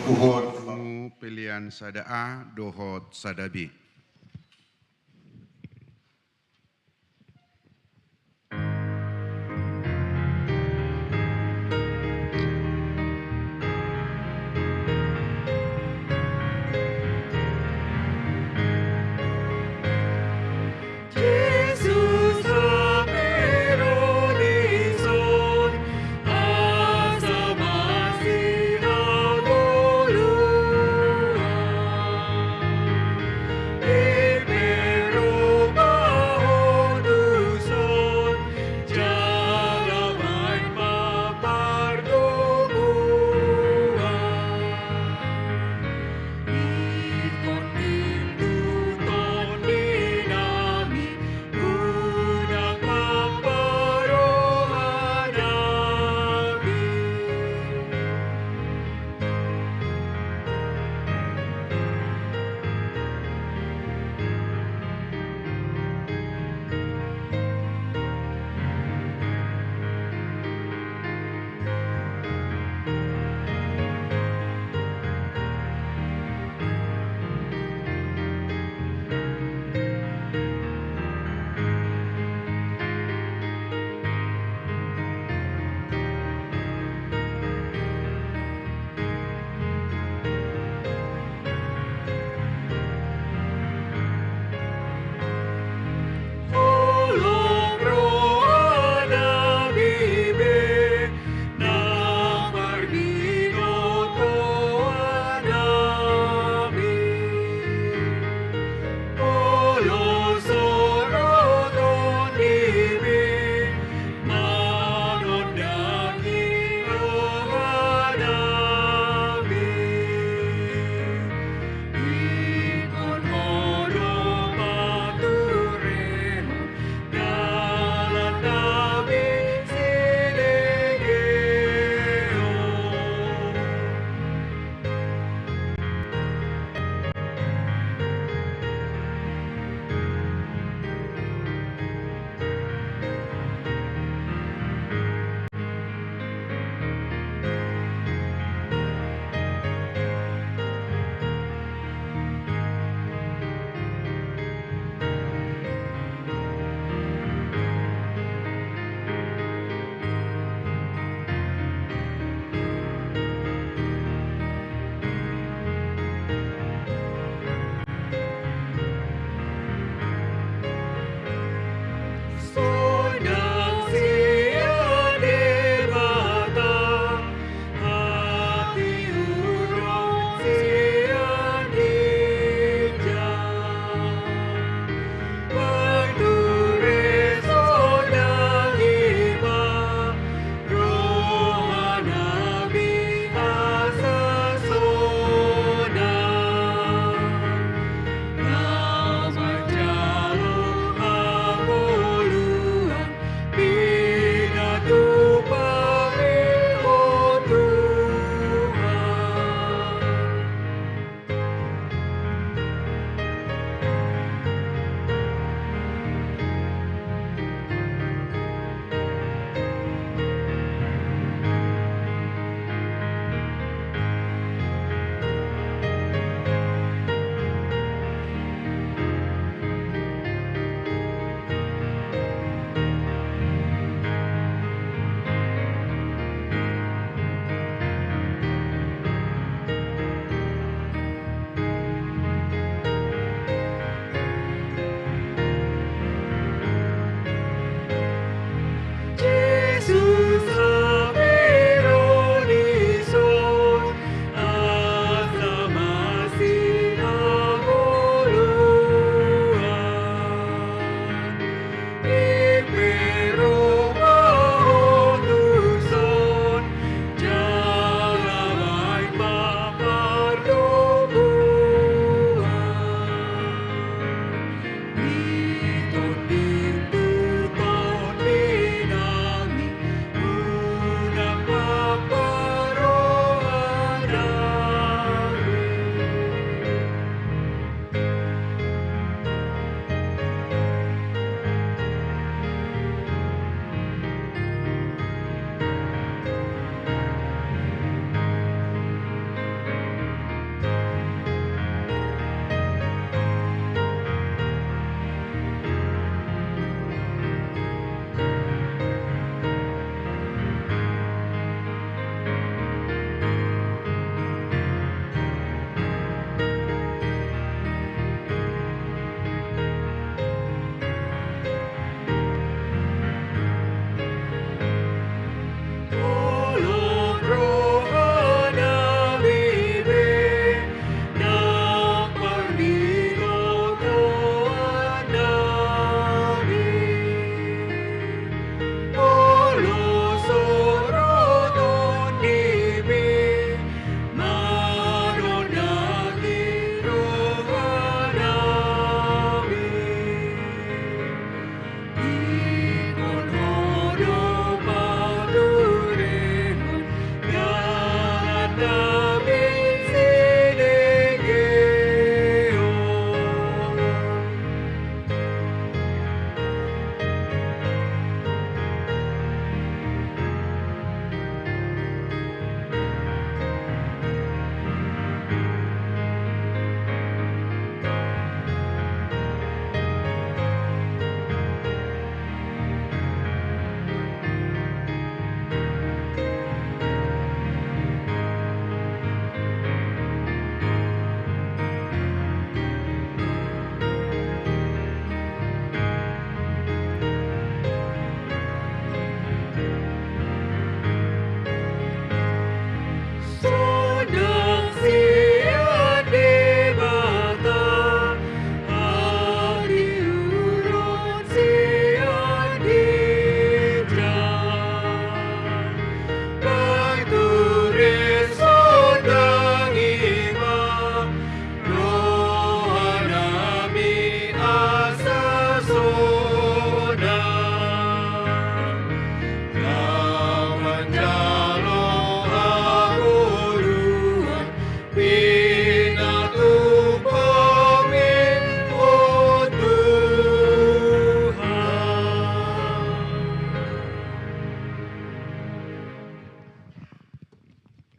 uhot pelean sada A dohot sada B.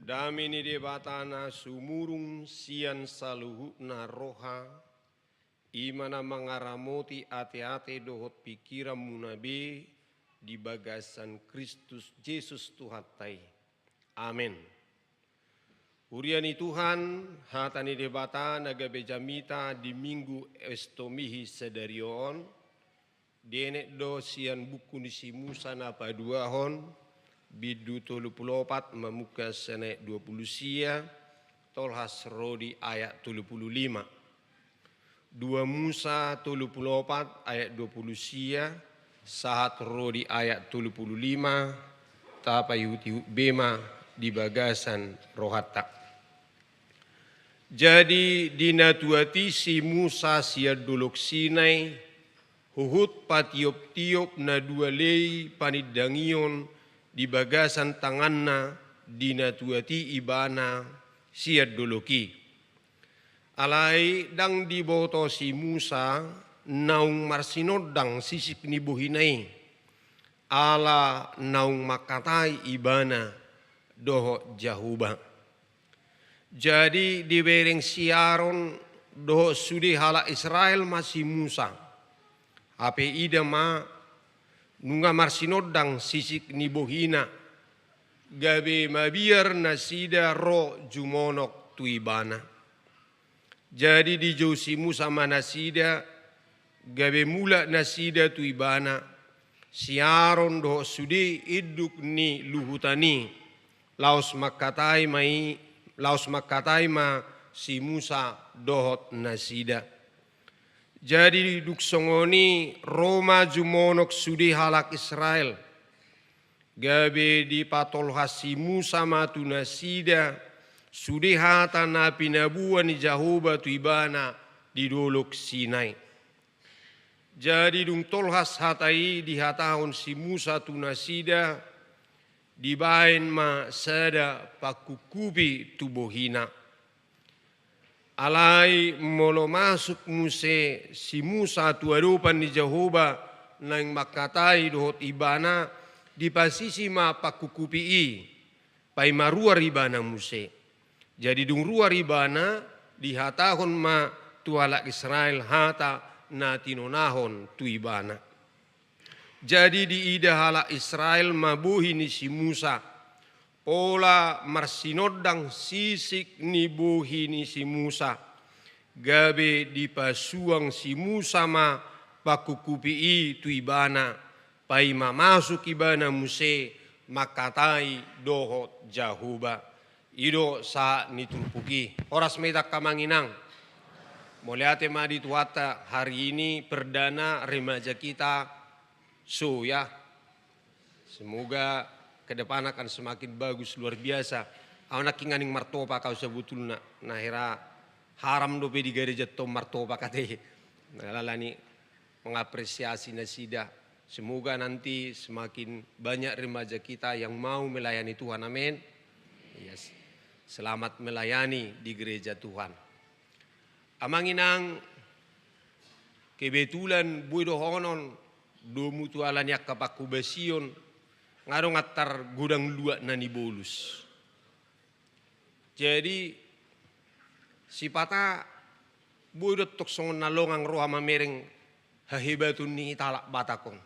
Dame ni Debata na sumurung sian saluhutna roha, i ma na mangaramoti ateate dohot pingkiranmuna be di bagasan Kristus Jesus Tuhanta i. Amen. Huria ni Tuhan, hata ni Debata na gabe jamita di Minggu Estomihi sadari on, dienet do sian buku ni si Musa na paduahon, bindu tolu pulu opat mamungka sian ayat dua pulu sia, tolhas ro di ayat tolu pulu lima. Dua Musa tolu pulu opat ayat dua pulu sia, sahat ro di ayat tolu pulu lima, tapaihutihut be ma di bagasan rohanta. Jadi dinatuati si Musa sian Dolok Sinai, huhut patioptiop na dua lei panindangion di bagasan tanganna, dinatuati ibana sian dolok i. Alai ndang diboto si Musa naung marsinondang sisik ni bohina i, ala naung mangkatai ibana dohot Jahowa. Jadi dibereng si Aron dohot sude halak Israel ma si Musa. Hape ida ma, nunga marsinondang sisik ni bohina, gabe mabiar nasida ro jumonok tu ibana. Jadi dijou si Musa ma nasida, gabe mulak nasida tu ibana, si Aron dohot sude induk ni luhutan i, laos mangkatai ma i, laos mangkatai ma si Musa dohot nasida. Jadi dung songon i ro ma jumonok sude halak Israel. Gabe dipatolhas si Musa ma tu nasida sude hata na pinaboa ni Jahowa tu ibana di Dolok Sinai. Jadi dung tolhas hata i dihatahon si Musa tu nasida, dibaen ma sada pangkuphupi tu bohina. Alai molo masuk muse si Musa tu adopan ni Jahowa naeng mangkatai dohot ibana, dipasisi ma pangkuphupi i, paima ruar ibana muse. Jadi dung ruar ibana, dihatahon ma tu halak Israel hata na tinonahon tu ibana. Jadi diida halak Israel ma bohi ni si Musa, pola marsinondang sisik ni bohi ni si Musa. Gabe dipasuang si Musa ma pangkuphupi i tu ibana, paima masuk ibana muse mangkatai dohot Jahowa. I do sahat ni turpuk i. Horas ma hita angka amang inang. Mauliate ma di Tuhanta, hari ini perdana remaja kita so ya. Semoga ke depan akan semakin bagus, luar biasa. Au nangkin nangkin martopak au sabotulna. Na hira haram dope di gareja tong martopak ate. Nah, alani mengapresiasi nasida. Semoga nanti semakin banyak remaja kita yang mau melayani Tuhan. Amin. Yes. Selamat melayani di gereja Tuhan. Amang inang, kebetulan boi dohonon domu tu ala ni angka pangkobasion, nga adong antar godang luat na nibolus. Jadi sipata boi do tong songon na longang roha mamereng hahebaton ni hita halak Batak on.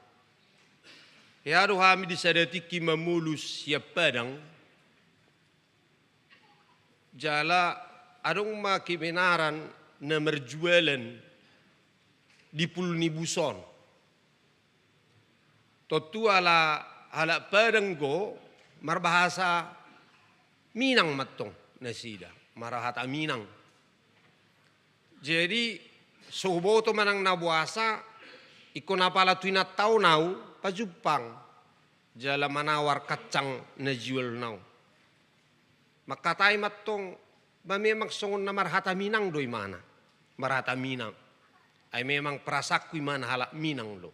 Hea do hami di sada tingki mamolus sian Padang, jala adong ma kebenaran na marjualan di pul ni bus on. Tontu ala halak Padang do marbahasa Minang mantong nasida, marhata Minang. Jadi so huboto manang na boasa, ingkon apala tu inanta on au pajumpang jala manawar kacang na jualna on. Mangkatai mantong, ba memang songon na marhata Minang do imana, marhata Minang. Ai memang perasaanku imana halak Minang do.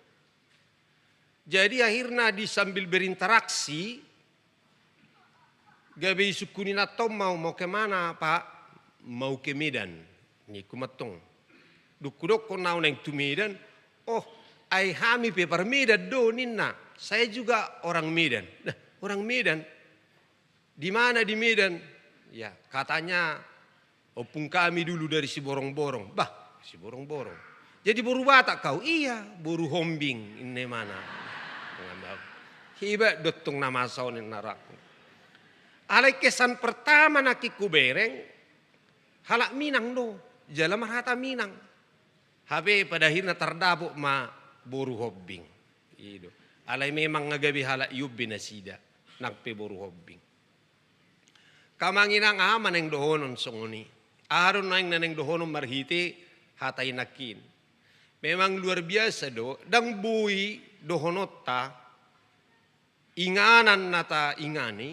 Jadi akhirna di sambil berinteraksi, gabe isungkun inanta on ma au, "Mau ke mana, Pak?" "Mau ke Medan," ningku mantong. Dung hudokkon au naeng tu Medan, "Oh, ai hami pe parmedan do," ninna. "Saya juga orang Medan." "Nah, orang Medan? Di mana di Medan?" Ya, katanya, "Ompung kami dulu dari Siborong-borong." "Bah, Siborong-borong? Jadi boru Batak kau?" "Iya, boru Hombing, inna imana." Iba do tong na masa on ninna rohangku. Alai kesan pertama nangkin hubereng, halak Minang do, jala marhata Minang. Hape pada akhirna tardapot ma boru Hombing. I do. Alai memang nga gabe halak i on be nasida, nang pe boru Hombing. Angka amang inang, aha ma naeng dohonon songon i? Aha do naeng na naeng dohonon marhite hata i nangkin? Memang luar biasa do, ndang boi dohononta, inganan na taingani,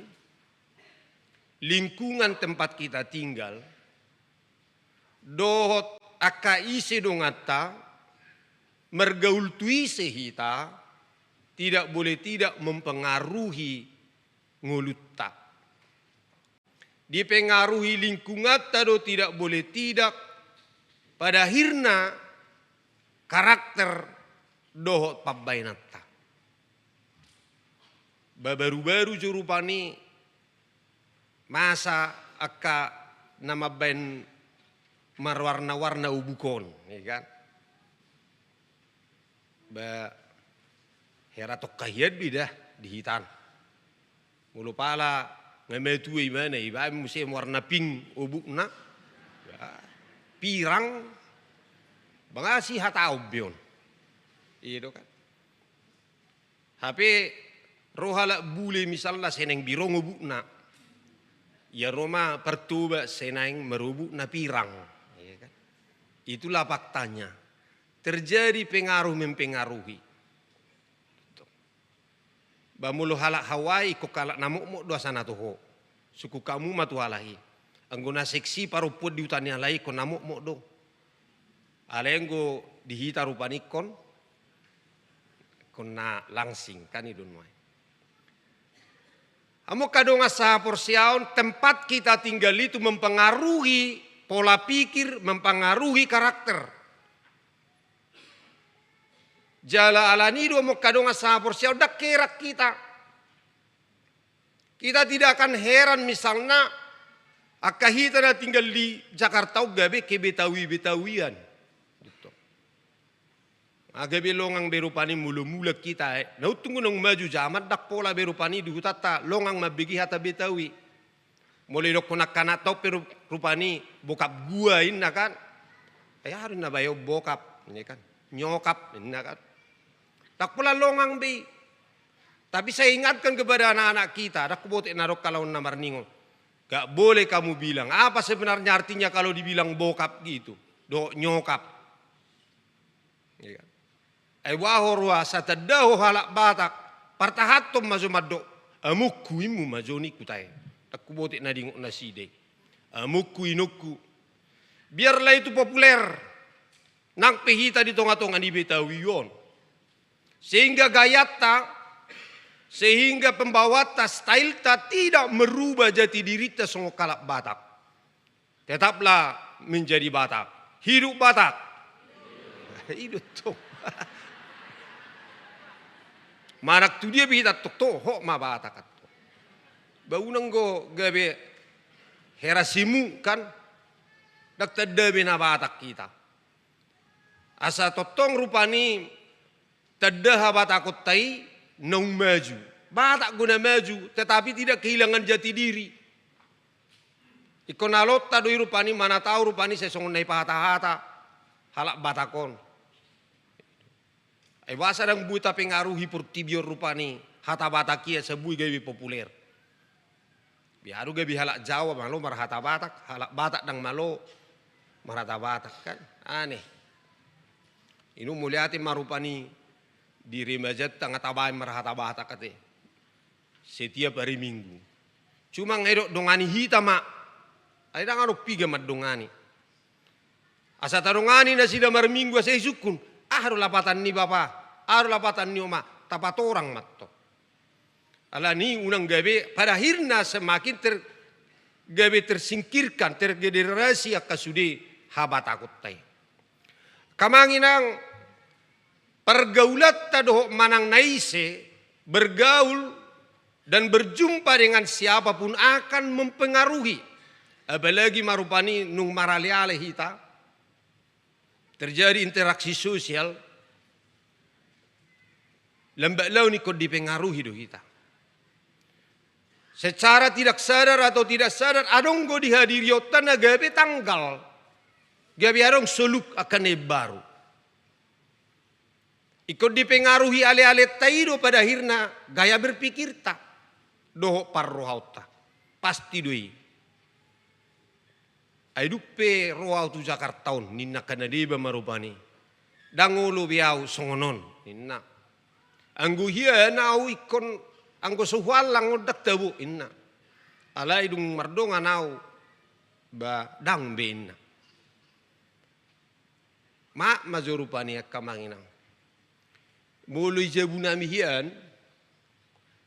lingkungan tempat kita tinggal, dohot angka ise donganta, margaul tu ise hita, tidak boleh tidak mempengaruhi ngolunta. Dipengaruhi lingkunganta do tidak boleh tidak, pada akhirna karakter dohot pambahenanta. Ba baru-baru jo rupani masa angka na mambahen marwarna-warna obuk on, ya kan? Ba hera tongka hian do i da di hita on. Molo pala nga matua ibana, ibaen muse warna pink obukna. Ya. Pirang. Ba nga sihataon be on. I do kan. Hape ro halak bule misalna sai naeng birong obukna. Ia ro ma partoba sai naeng marobuk na pirang. Iya kan? Itulah faktanya. Terjadi pengaruh mempengaruhi. Ba molo halak Hawaii, ingkon halak na mokmok do asa na toho. Sungkun hamu ma tu halak i. Anggo na seksi parompuan di huta ni halak i ingkon na mokmok do. Alai anggo di hita rupani ingkon, ingkon na langsing, kan i do nuaeng. Hamu angka dongan sahaporseaon, tempat kita tinggal itu mempengaruhi pola pikir, mempengaruhi karakter. Jala alani i do hamu angka dongan sahaporseaon, ndang heran hita. Kita tidak akan heran misalna angka hita na tinggal di Jakarta on gabe kebetawi-betawian. Nga gabe longang be rupani molo mulak hita, eh. Na untung naung maju zaman, ndang pola be rupani di hutanta longang mambege hata Betawi. Molo idokkon angka anakta on pe ru-, rupani bokap gua inna kan. Eh, aha do inna bayo bokap, ini kan. Nyokap inna kan. Ndang pola longang be i. Tapi saya ingatkan kepada anak-anak kita, ndang huboto na adong halak on na marningot. Gak boleh kamu bilang, apa sebenarnya artinya kalau dibilang bokap gitu? Dohot nyokap. Iya kan? Ai boha ho roha, asa tanda ho halak Batak, partahanhon ma jo mandok, amongku, inongku ma jo ningku tahe. Ndang huboto na diingot nasida i. Amongku, inongku. Biarlah itu populer. Nang pe hita di tonga-tonga ni Betawi on. Sehingga gayanta, sehingga pembawaanta, styleta tidak merubah jati dirinta songon halak Batak. Tetaplah menjadi Batak. Hidup Batak. I do tong. Manang tu dia pe hita tong, toho ma Batak antong. Ba unang go gabe hera semu kan, ndang tanda be na Batak hita. Asa tongtong rupani tanda habatakonta i naung maju. Batak do na maju, tetapi tidak kehilangan jati diri. Ingkon alonta do i rupani manatau rupani sai songon na ipahata-hata halak Batak on. Ai boasa ndang boi tapengaruhi portibi on rupani hata Batak i asa boi gabe populer. Biar do gabe halak Jawa malo marhata Batak, halak Batak ndang malo marhata Batak kan. Aneh. I do mauliate ma rupani di remajanta nga tabaen marhata Batak ate. Setiap hari Minggu. Cuma nga didok dongani hita ma. Ai ndang adong piga mandongani. Asa tadongani nasida marminggu asa isungkun, aha do lapatan ni bapa, aha do lapatan ni oma, tapatorang mantong. Alani unang gabe, pada akhirna semakin ter-, gabe tersingkirkan, tergenerasi angka sude habatakonta i. Angka amang inang, pergaulanta dohot manang na ise bergaul dan berjumpa dengan siapapun akan mempengaruhi. Apalagi ma rupani nunga maraleale hita, terjadi interaksi sosial, lambat laun ingkon dipengaruhi do hita. Secara tidak sadar atau tidak sadar, adong do di hadirionta na gabe tanggal, gabe adong soluk angka na imbaru. Ingkon dipengaruhi alealenta i do pada akhirna gaya berpikirta dohot parrohaonta. Pasti do i. Ai dung pe ro ahu tu Jakarta on, ninna angka na deba ma rupani. Ndang olo be ahu songon on, ninna. Anggo hian ahu ingkon, anggo so huallang on ndang tabo, ninna. Alai dung mardongan ahu, ba ndang be, ninna. Maaf ma jo rupani angka amang inang. Molo di jabu nami hian,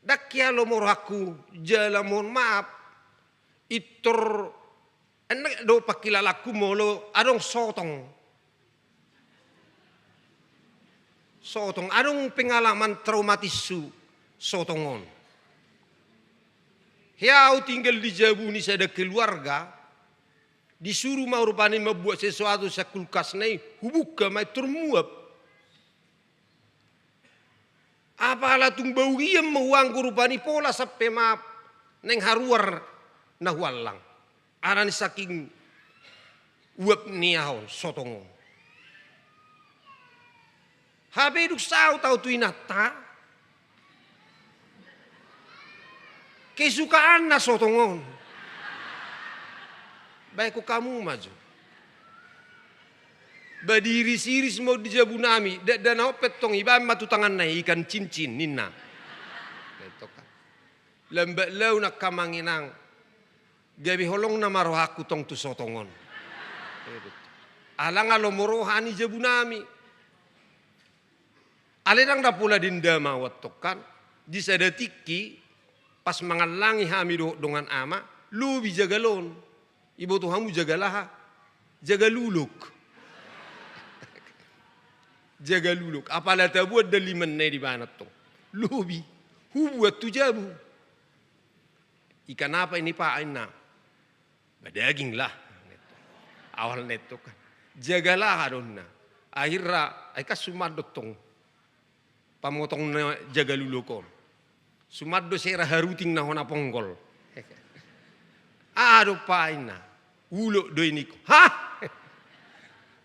ndang hea lomo rohangku, jala mohon maaf, pintor enek do pangkilalaanku molo adong sotong. Sotong, adong pengalaman traumatishu sotong on. Hea ahu tinggal di jabu ni sada keluarga, disuru ma rupani mambuat sesuatu sian kulkasna i, hubuka ma i, tor muap. Apala tung bau ian ma huanggo rupani, pola sampe ma naeng haruar na huallang. Alani saking uap ni aha on, sotong on. Hape dung saut ahu tu inanta, kesukaanna sotong on. Baen hamu ma jo. Ba diiris-iris ma on di jabu nami, dakdanak on pe tong ibaen ma tu tanganna i ikan cincin, ninna. Lambat laun angka amang inang, gabe holong nama rohangku tong tu sotong on. Alana lomo roha ni jabu nami. Alai ndang na pola dendam ahu antong kan. Di sada tingki, pas mangallangi hami dohot dongan ama, lobi jagal on. Iboto hamu jagal aha? Jagal ulok. Jagal ulok. Apala tabo andalimanna i dibaen antong. Lobi. Hubuat tu jabu. Ikan apa ini, Pak? Ninna. Ba daging lah. Awalna antong kan. Jagal aha do ninna. Akhirna, ai kan suman do tong pamotongna jagal ulok on. Suman do sera haruting na hona ponggol. Aha do, Pak? Ninna. Ulok do i, ningku. Hah?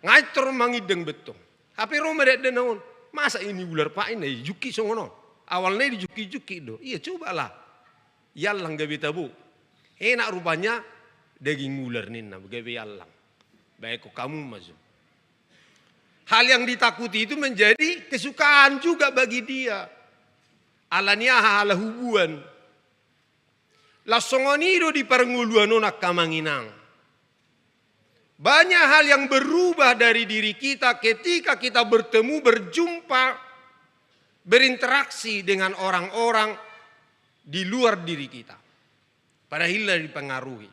Nga i tor mangindang be tong. Hape ro ma dakdanak on. Masa ini ular, Pak? Ninna, dijungkit songon on. Awalna i dijungkit-jungkit do. Iya, coba lah. Iallang gabe tabo. Enak rupanya daging ular, ninna, gabe iallang. Baen hamu ma jo. Hal yang ditakuti itu menjadi kesukaan juga bagi dia. Alani aha? Ala hubuan. Laos songon i do di parngoluan on angka amang inang. Banyak hal yang berubah dari diri kita ketika kita bertemu, berjumpa, berinteraksi dengan orang-orang di luar diri kita. Pada akhirna dipengaruhi.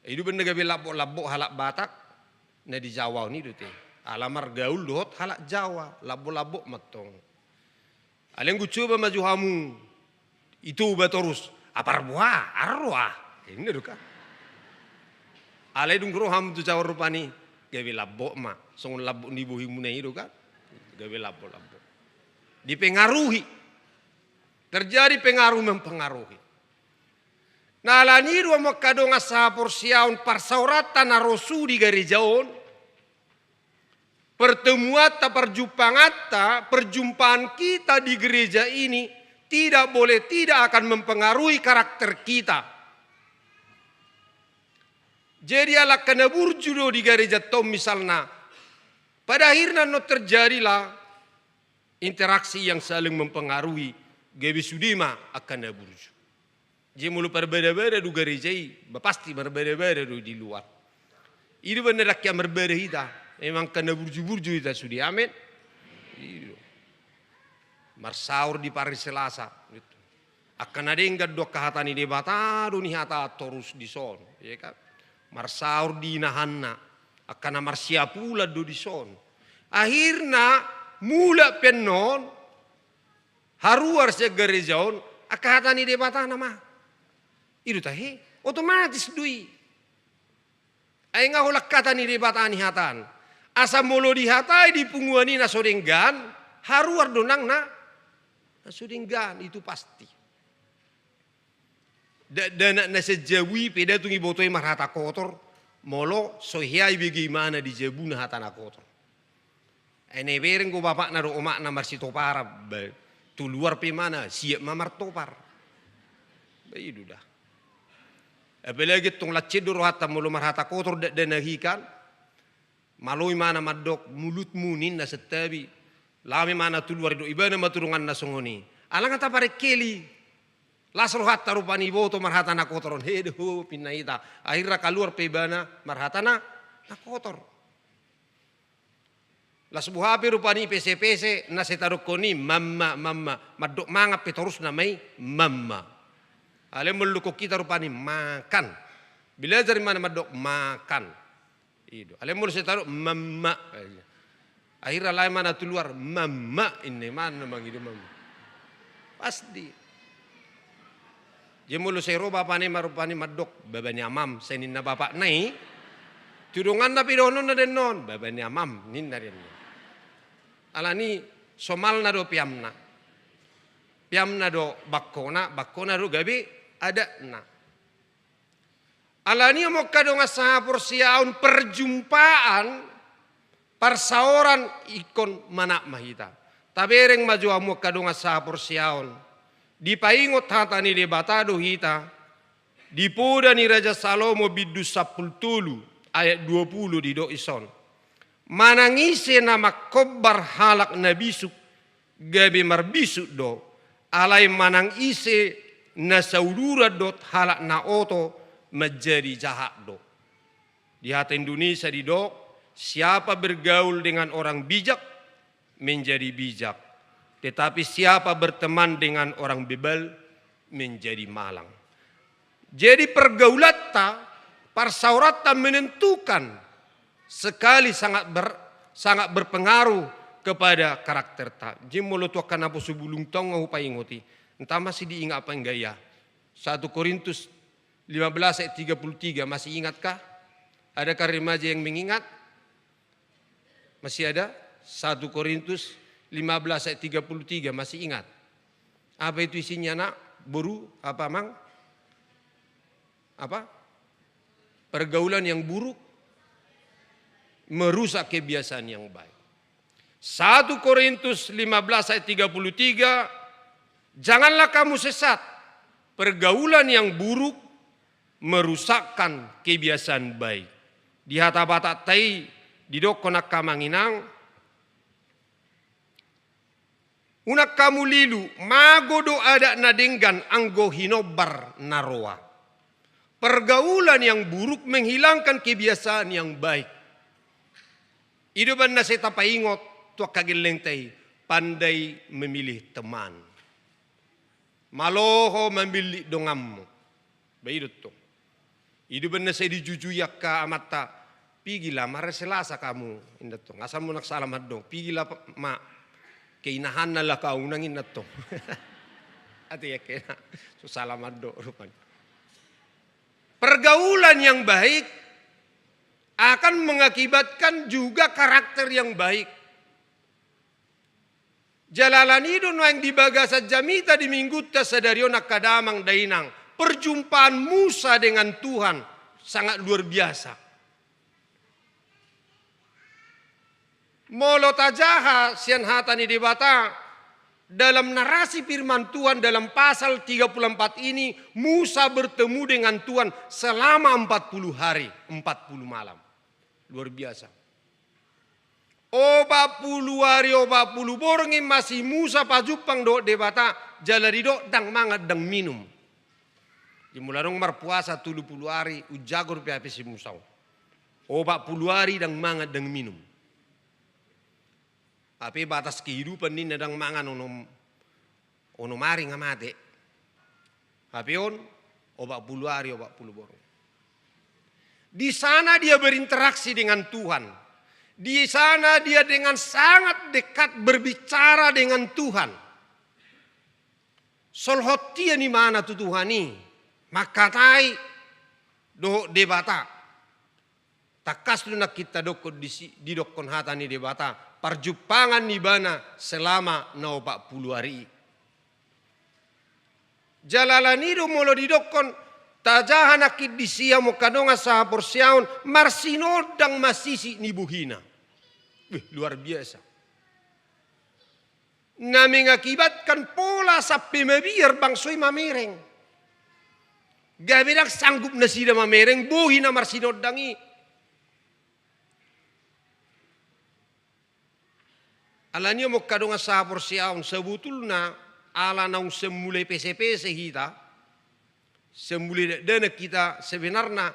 I do umbahen na gabe lambok-lambok halak Batak na di Jawa on, i do te. Ala margaul dohot halak Jawa, lambok-lambok ma tong. Alai anggo coba ma jo hamu i Toba torus, "Apa ro, boha, arro ah?" Ninna do kan. Alai dung ro hamu tu Jawa rupani, gabe lambok ma, songon lambok ni bohimuna i do kan. Gabe lambok-lambok. Dipengaruhi. Terjadi pengaruh mempengaruhi. Nah, alani i do hamu angka dongan sahaporseaon, parsaoranta na ro sude di gareja on, pertemuanta, perjumpaanganta, perjumpaan kita di gereja ini tidak boleh tidak akan mempengaruhi karakter kita. Jadi ala angka na burju do di gareja tong misalna, pada akhirna annon terjadilah interaksi yang saling mempengaruhi, gabe sude ma angka na burju. Jadi molo parbada-bada do gareja i, ba pasti marbada-bada do di luar. I do umbahen na ndang hea marbada hita, memang angka na burju-burju hita sude, amen. I do. Marsaor di pari Selasa, gitu. Angka na denggan do angka hata ni Debata do nihatahan torus dison, ya kan? Marsaor di inahanna, angka na marsiapulan do dison. Akhirna mulak pe annon, haruar sian gareja on, angka hata ni Debata nama. I do tahe. Otomatis do i. Ai nga holan hata ni Debata nihataan. Asa molo dihatai di punguan i na so denggan, haruar do nang na, na so denggan, itu pasti. Dakdanak na sian jabu i pe nda tung iboto i marhata kotor, molo so hea ibege ibana di jabuna hata na kotor. Ai na ibereng do bapakna dohot omakna marsitoparan, ba, tu luar pe ibana, siap ma martopar. Ba, i do da. Apalagi tong lancet do rohanta molo marhata kotor dakdanak i kan. Malo ibana mandok, mulutmu ninna santabi. Lao ma ibana tu luar, didok ibana ma tu donganna songon i. Ala nga taparengkeli. Las rohanta rupani iboto marhata na kotor on. He do, pinna hita. Akhirna kaluar pe ibana marhata na, na kotor. Las boha pe rupani pesepese, na sai tadokkon i, mamma, mamma. Mandok mangan pe torus nama i, mamma. Alai molo dokkon hita rupani, makan. Belajar ibana mandok, makan. I do. Alai molo sai tadok, mamma. Akhirna laho ibana tu luar, mamma. Inna ibana mangido mamma. Pasti. Jadi molo sai ro bapana i ma rupani mandok, baba ni amam, sai ninna bapakna i. Tu donganna pe dohononna dennon, baba ni amam, ninna dennon. Alani somalna do peamna. Peamna do bangkona, bangkona do gabe adatna. Alani i hamu angka dongan sahaporseaon, perjumpaan, parsaoran ingkon manat ma hita. Tabereng ma jo hamu angka dongan sahaporseaon. Dipaingot hata ni Debata do hita. Di poda ni Raja Salomo bindu sampulu tolu ayat dua pulu didok dison. Manang ise na manghombar halak na bisuk, gabe marbisuk do, alai manang ise na sauduran dohot halak na oto manjadi jahat do. Di hata Indonesia didok, siapa bergaul dengan orang bijak menjadi bijak, tetapi siapa berteman dengan orang bebal menjadi malang. Jadi pergaulanta, parsaoranta menentukan sekali sangat ber-, sangat berpengaruh kepada karakterta. Jadi molo tu angka naposo bulung tong nga hupaingoti, entah masih diingat apa enggak ya. Satu Korintus lima belas ayat tiga puluh tiga, masih ingatkah? Adakah remaja yang mengingat? Masih ada? Satu Korintus lima belas ayat tiga puluh tiga, masih ingat? Apa itu isinya, Nak? Boru, apa, Mang? Apa? Pergaulan yang buruk merusak kebiasaan yang baik. Satu Korintus lima belas ayat tiga puluh tiga, "Janganlah kamu sesat. Pergaulan yang buruk merusakkan kebiasaan baik." Di hata Batakta i didokkon, angka amang inang, unang hamu lilu, mago do adat na denggan anggo hinombar na roa. Pergaulan yang buruk menghilangkan kebiasaan yang baik. I do umbahen na sai tapaingot tu angka gellengta i, pandai memilih teman. Malo ho mamillit donganmu. Ba i do tong. I do umbahen na sai dijujui angka amanta, "Pigilah, hari Selasa kamu," ninna tong. "Asal unang sala mandok, pigilah, Mak, keinahanna lah kau," ninna tong. Ate ya kena, so sala mandok rupani. Pergaulan yang baik akan mengakibatkan juga karakter yang baik. Jala alani i do nuaeng di bagasan jamita di Minggunta sadari on, angka damang dainang, perjumpaan Musa dengan Tuhan sangat luar biasa. Molo tajaha sian hata ni Debata, dalam narasi firman Tuhan dalam pasal tiga puluh empat ini, Musa bertemu dengan Tuhan selama empat puluh hari, empat puluh malam. Luar biasa. Opat pulu ari, opat pulu borngin ma si Musa pajumpang dohot Debata, jala didok ndang mangan, ndang minum. Di mula adong marpuasa tolu pulu ari, umjago dope hape si Musa on. Opat pulu ari ndang mangan, ndang minum. Hape batas kehidupan ninna ndang mangan onom, onom ari nga mate. Hape on, opat pulu ari, opat pulu borngin. Di sana dia berinteraksi dengan Tuhan. Di sana dia dengan sangat dekat berbicara dengan Tuhan. Solhot ia ni mana tu Tuhan i, mangkatai, dohot Debata. Tangkas do nangkin tadokkon disi, didokkon hata ni Debata, parjumpangan ni ibana selama na opat pulu ari i. Jala alani do molo didokkon, tajaha nangkin disi hamu angka dongan sahaporseaon, marsinondang ma sisik ni bohina. Wih, luar biasa. Na mengakibatkan pola sampe mabiar bangso i mamereng. Gabe ndang sanggup nasida mamereng bohi na marsinondang i. Alani i hamu angka dongan sahaporseaon, sabotulna ala naung sai mulai pesepese hita, sai mulai dakdanak hita, sebenarna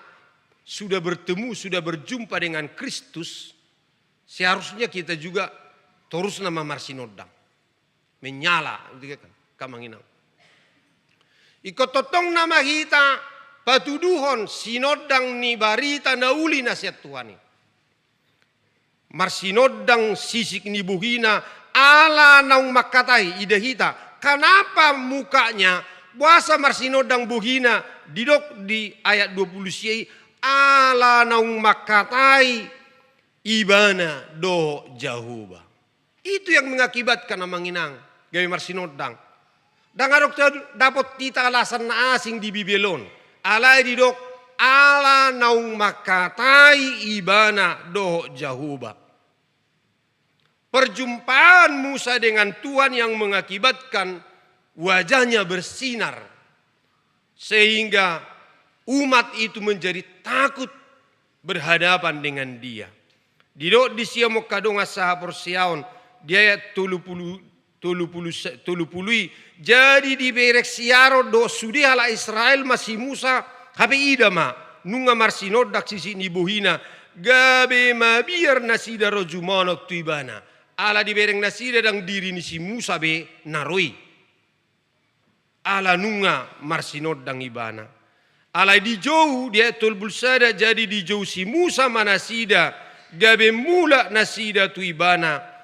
sudah bertemu, sudah berjumpa dengan Kristus, seharusnya kita juga torus nama marsinondang. Menyala, gitu kan, angka amang inang. Ingkon tongtong nama hita patuduhon sinondang ni barita na uli na sian Tuhan i. Marsinondang sisik ni bohina ala naung mangkatai, ida hita. Kenapa mukanya, boasa marsinondang bohina, didok di ayat dua pulu sia i, ala naung mangkatai ibana dohot Jahowa. Itu yang mengakibatkan amang inang, gabe marsinondang. Ndang adong ta-, dapot hita alasan na asing di Bibel on. Alai didok, ala naung mangkatai ibana dohot Jahowa. Perjumpaan Musa dengan Tuhan yang mengakibatkan wajahnya bersinar. Sehingga umat itu menjadi takut berhadapan dengan dia. Didok disi hamu angka dongan sahaporseaon di ayat tolu pulu, tolu pulu se-, tolu pulu i, jadi dibereng si Aron dohot sude halak Israel ma si Musa, hape ida ma, nunga marsinondang sisik ni bohina, gabe mabiar nasida ro jumonok tu ibana. Ala dibereng nasida ndang diri ni si Musa be na ro i. Ala nunga marsinondang ibana. Alai dijou, di ayat tolu pulu sada, jadi dijou si Musa ma nasida, gabe mulak nasida tu ibana.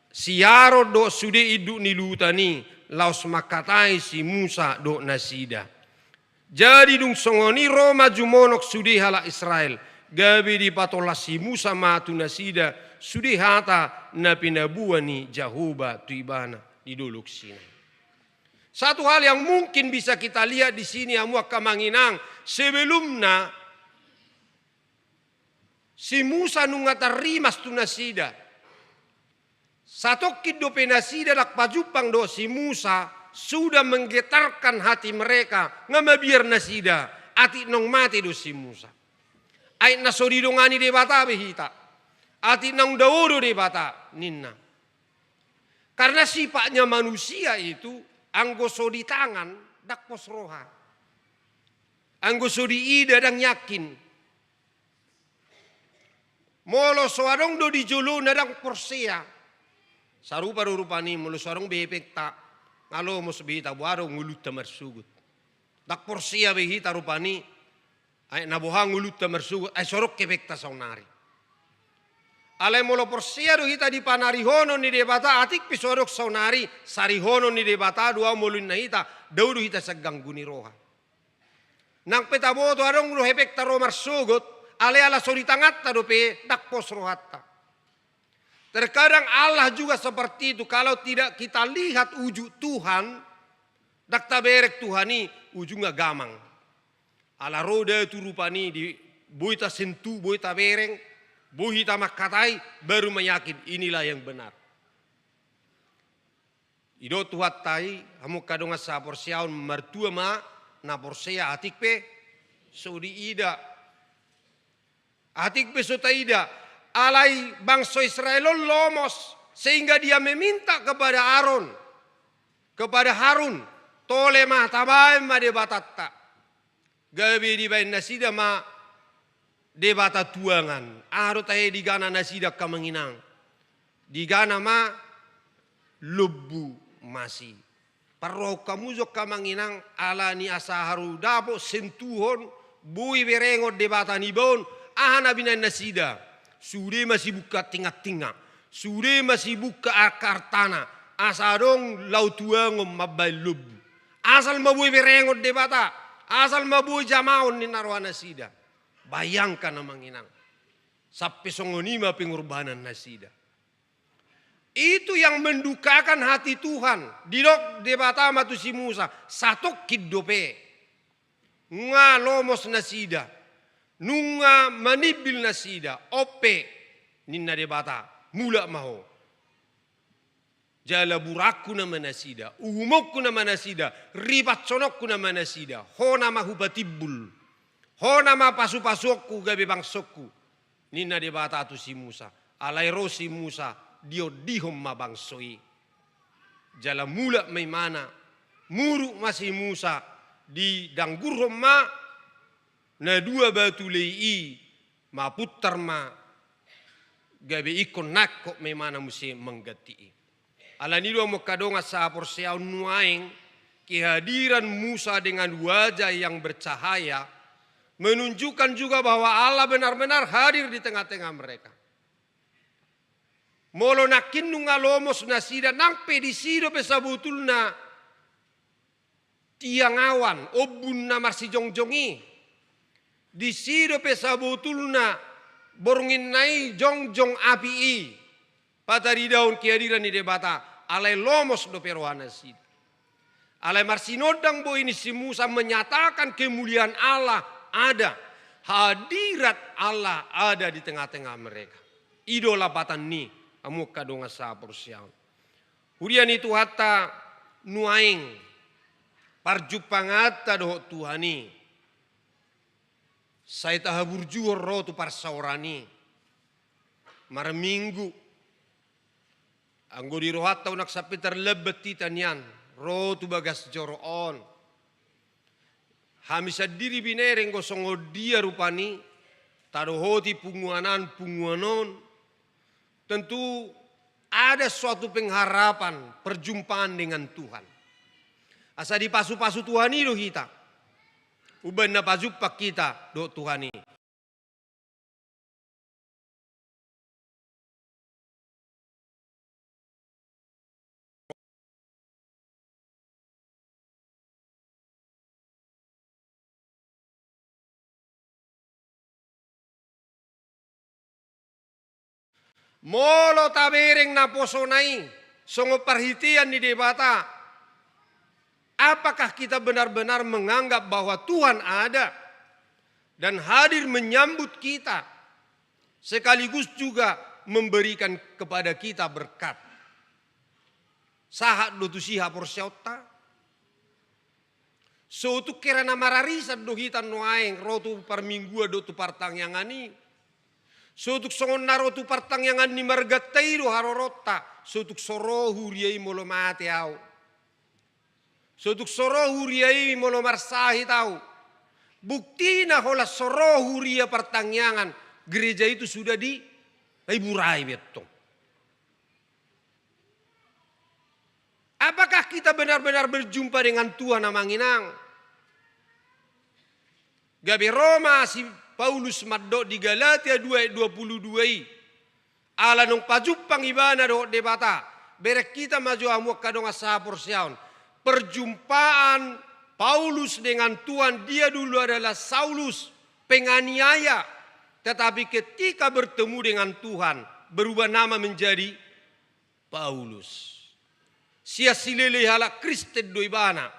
Si Aron dohot sude induk ni luhutan i, laos mangkatai si Musa dohot nasida. Jadi dung songon i ro ma jumonok sude halak Israel, gabe dipatolhas si Musa ma tu nasida sude hata na pinaboa ni Jahowa tu ibana di Dolok Sinai. Satu hal yang mungkin bisa kita lihat di sini, hamu angka amang inang, sebelumna si Musa nunga tarrimas tu nasida. Satongkin dope nasida ndang pajumpang dohot si Musa, sudah menggetarkan hati mereka, nga mabiar nasida, atik naung mate do si Musa. Ai na so didongani Debata be hita. Atik naung dao do Debata, ninna. Karena sifatnya manusia itu, anggo so ditangan, ndang pos roha. Anggo so diida, ndang yakin. Molo so adong do di jolona, ndang porsea. Sarupa do rupani, molo so adong be hepengta, nga lomos be hita boha do ngolunta marsogot. Ndang porsea be hita rupani, ai na boha ngolunta marsogot, ai so adong hepengta saonari. Alai molo porsea do hita di panarihonon ni Debata, atik pe so adong saonari, sarihonon ni Debata do ahu molo ninna hita, dao do hita sian ganggu ni roha. Nang pe taboto adong do hepengta ro marsogot, alai ala so ditanganta dope, ndang pos rohanta. Terkadang Allah juga seperti itu, kalau tidak kita lihat ujung Tuhan, ndang tabereng Tuhan i, ujungna gamang. Ala ro datu rupani di, boi tasentuh, boi tabereng, boi hita mangkatai, baru ma yakin inilah yang benar. Didok Tuhanta i, hamu angka dongan sahaporseaon, martua ma na porsea atik pe so diida. Atik pe so taida, alai bangso Israel on lomos, sehingga dia meminta kepada Aron, kepada Harun, tole ma, tabaen ma debatanta. Gabe dibaen nasida ma debata tuangan. Aha do tahe digana nasida angka amang inang? Digana ma lombu masi. Parrohahon hamu jo angka amang inang, ala ni asa haru dapot sentuhon, boi berengon debata niba on, aha na binaen nasida? Sude masibungka tingannga-tingannga. Sude masibungka angka artana, asa adong laho tuangon mambaen lombu. Asal ma boi berengon debata, Asal ma boi jamaon ninna rohanasida. Bayangkan amang inang. Sampe songon i ma pengorbanan nasida. Itu yang mendukakan hati Tuhan. Didok Debata ma tu si Musa, satongkin dope. Nunga lomos nasida. Nunga manimbil nasida. On pe, ninna Debata, mulak ma ho. Jala burangku nama nasida, uhumonku nama nasida, ripansononku nama nasida, ho nama hupatimbul, ho nama pasupasuonku gabe bangsongku, ninna Debata tu si Musa. Alai ro si Musa, diondihon ma bangso i. Jala mulak ma imana, muruk ma si Musa, didanggurhon ma na dua batu lei i, mapuntar ma gabe ingkon nangkok ma imana muse mangganti i. Alani i do hamu angka dongan sahaporseaon, nuaeng kehadiran Musa dengan wajah yang bercahaya menunjukkan juga bahwa Allah benar-benar hadir di tengah-tengah mereka. Molo nangkin nunga lomos nasida, nang pe disi dope sabotulna tiang awan, ombun na marsijongjong i. Disi dope sabotulna borngin na i jongjong api i. Pataridahon kehadiran ni Debata, alai lomos dope rohanasida. Alai marsinondang boi ni si Musa menyatakan kemuliaan Allah ada. Hadirat Allah ada di tengah-tengah mereka. I do lapatan ni, hamu angka dongan sahaporseaon. Huria ni Tuhanta, nuaeng parjumpanganta dohot Tuhan i, sai tahaburjuhon ro tu parsaoran i. Marminggu, anggo di rohanta unang sampe tarlambat hita nian ro tu bagas joro on. Hami sandiri binereng do songon dia rupani, tadohoti punguan an, punguan on. Tentu ada suatu pengharapan perjumpaan dengan Tuhan. Asa dipasupasu Tuhan i do hita. Umbaen na pajumpang hita dohot Tuhan i. Molo tabereng naposona i songon parhitean ni Debata, apakah kita benar-benar menganggap bahwa Tuhan ada dan hadir menyambut kita, sekaligus juga memberikan kepada kita berkat? Sahat do tusi haporseaonta? So tung hera na mararisan do hita nuaeng ro tu parmingguan dohot tu partangiangan i. So tung songon na ro tu partangiangan ni marganta i do haroronta, so tung so ro huria i molo mate au. So tung so ro huria i molo marsahit au. Buktina holan so ro huria partangiangan, gereja itu sudah di, diburai be tong. Apakah kita benar-benar berjumpa dengan Tuhan, amang inang? Gabe ro ma si Paulus mandok di Galatia dua ayat dua puluh dua i, ala naung pajumpang ibana dohot Debata. Bereng hita ma jo hamu angka dongan sahaporseaon. Perjumpaan Paulus dengan Tuhan, dia dulu adalah Saulus, penganiaya. Tetapi ketika bertemu dengan Tuhan, berubah nama menjadi Paulus. Sian silelei halak Kristen do ibana.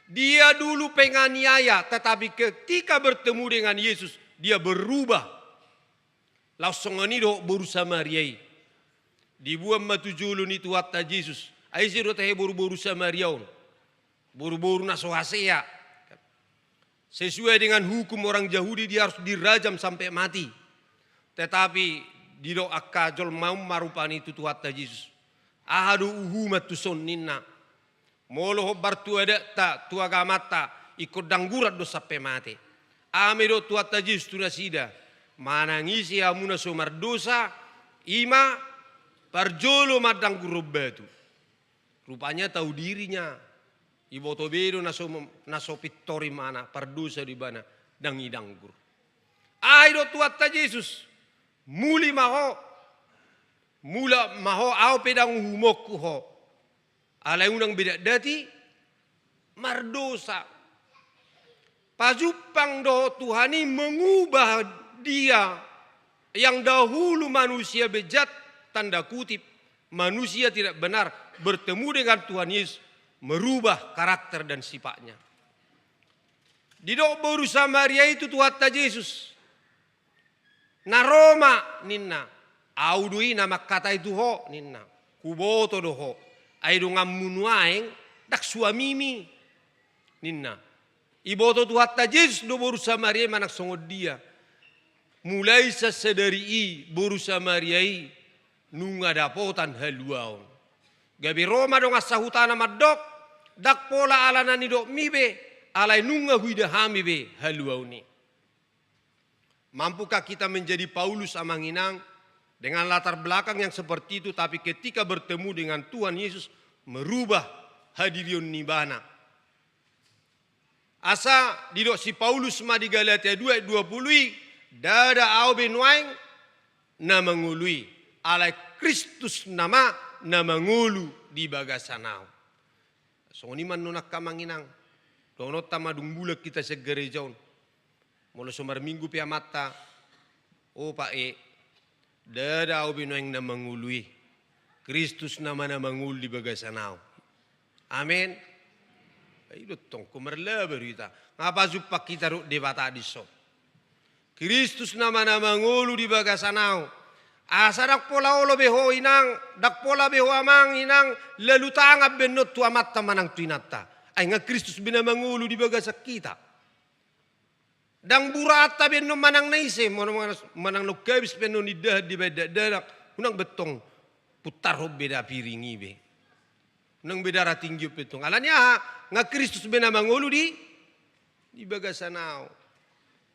Dia dulu penganiaya, tetapi ketika bertemu dengan Yesus, dia berubah. Laos songon i dohot boru Samaria i. Diboan ma tu jolo ni Tuhanta Jesus. Ai ise do tahe boru-boru Samaria on? Boru-boru na so hasea. Sesuai dengan hukum orang Jahudi, dia harus dirajam sampai mati. Tetapi didok angka jolma on ma rupani tu Tuhanta Jesus, "Aha do uhuman tuson?" ninna. "Molo hombar tu adatta, tu agamanta, ingkon dangguran do sampe mate." Aha ma didok Tuhanta Jesus tu nasida? "Manang ise hamu na so mardosa, i ma parjolo mandanggurhon batu." Rupanya tahu dirinya. Iboto be do na so, na so pintor ibana, pardosa do ibana, ndang idanggur. Aha didok Tuhanta Jesus? "Muli ma ho. Mulak ma ho, ahu pe ndang uhumonku ho. Alai unang be datdati mardosa." Pajumpang dohot Tuhan i mengubah dia yang dahulu manusia bejat, tanda kutip, manusia tidak benar, bertemu dengan Tuhan Yesus, merubah karakter dan sifatnya. Didok boru Samaria i tu Tuhanta Jesus, "Na ro ma," ninna. "Ahu do i na mangkatai tu ho," ninna. "Huboto do ho. Ai donganmu nuaeng ndang suamimi," ninna. Iboto Tuhanta Jesus do boru Samaria i manang songon dia. Mulai sian sadari i boru Samaria i nunga dapotan haluaon. Gabe ro ma dongan sahutana mandok, "Ndang pola ala na nidokmi be, alai nunga huida hami be haluaon i." Mampukah kita menjadi Paulus, Amang Inang, dengan latar belakang yang seperti itu, tapi ketika bertemu dengan Tuhan Yesus, merubah hadirion ni ibana? Asa didok si Paulus ma di Galatia dua ayat dua puluh i, "Ndada ahu be nuaeng na mangolu i, alai Kristus nama na mangolu di bagasan ahu." Songon i ma annon, angka Amang Inang. Dohononta ma dung mulak hita sian gareja on. Molo so marminggu pe amanta, "O Pak, e, ndada ahu be nuaeng na mangolu i. Kristus nama na mangolu di bagasan ahu." Amen. I do tong, marlaba do hita. Nga pajumpang hita dohot Debata dison. Kristus nama na mangolu di bagasan ahu. Asa ndang pola olo be ho, Inang, ndang pola be ho, Amang Inang, lalu tangan be annon tu amanta manang tu inanta. Ai nga Kristus be na mangolu di bagasan hita. Ndang buranta be annon manang na ise, manang, manang naung habis be annon indahan dibaen dakdanak, unang be tong puntarhon be da piring i be. Unang be Darah Tinggi on be tong. Alani aha? Nga Kristus be na mangolu di, di bagasan ahu.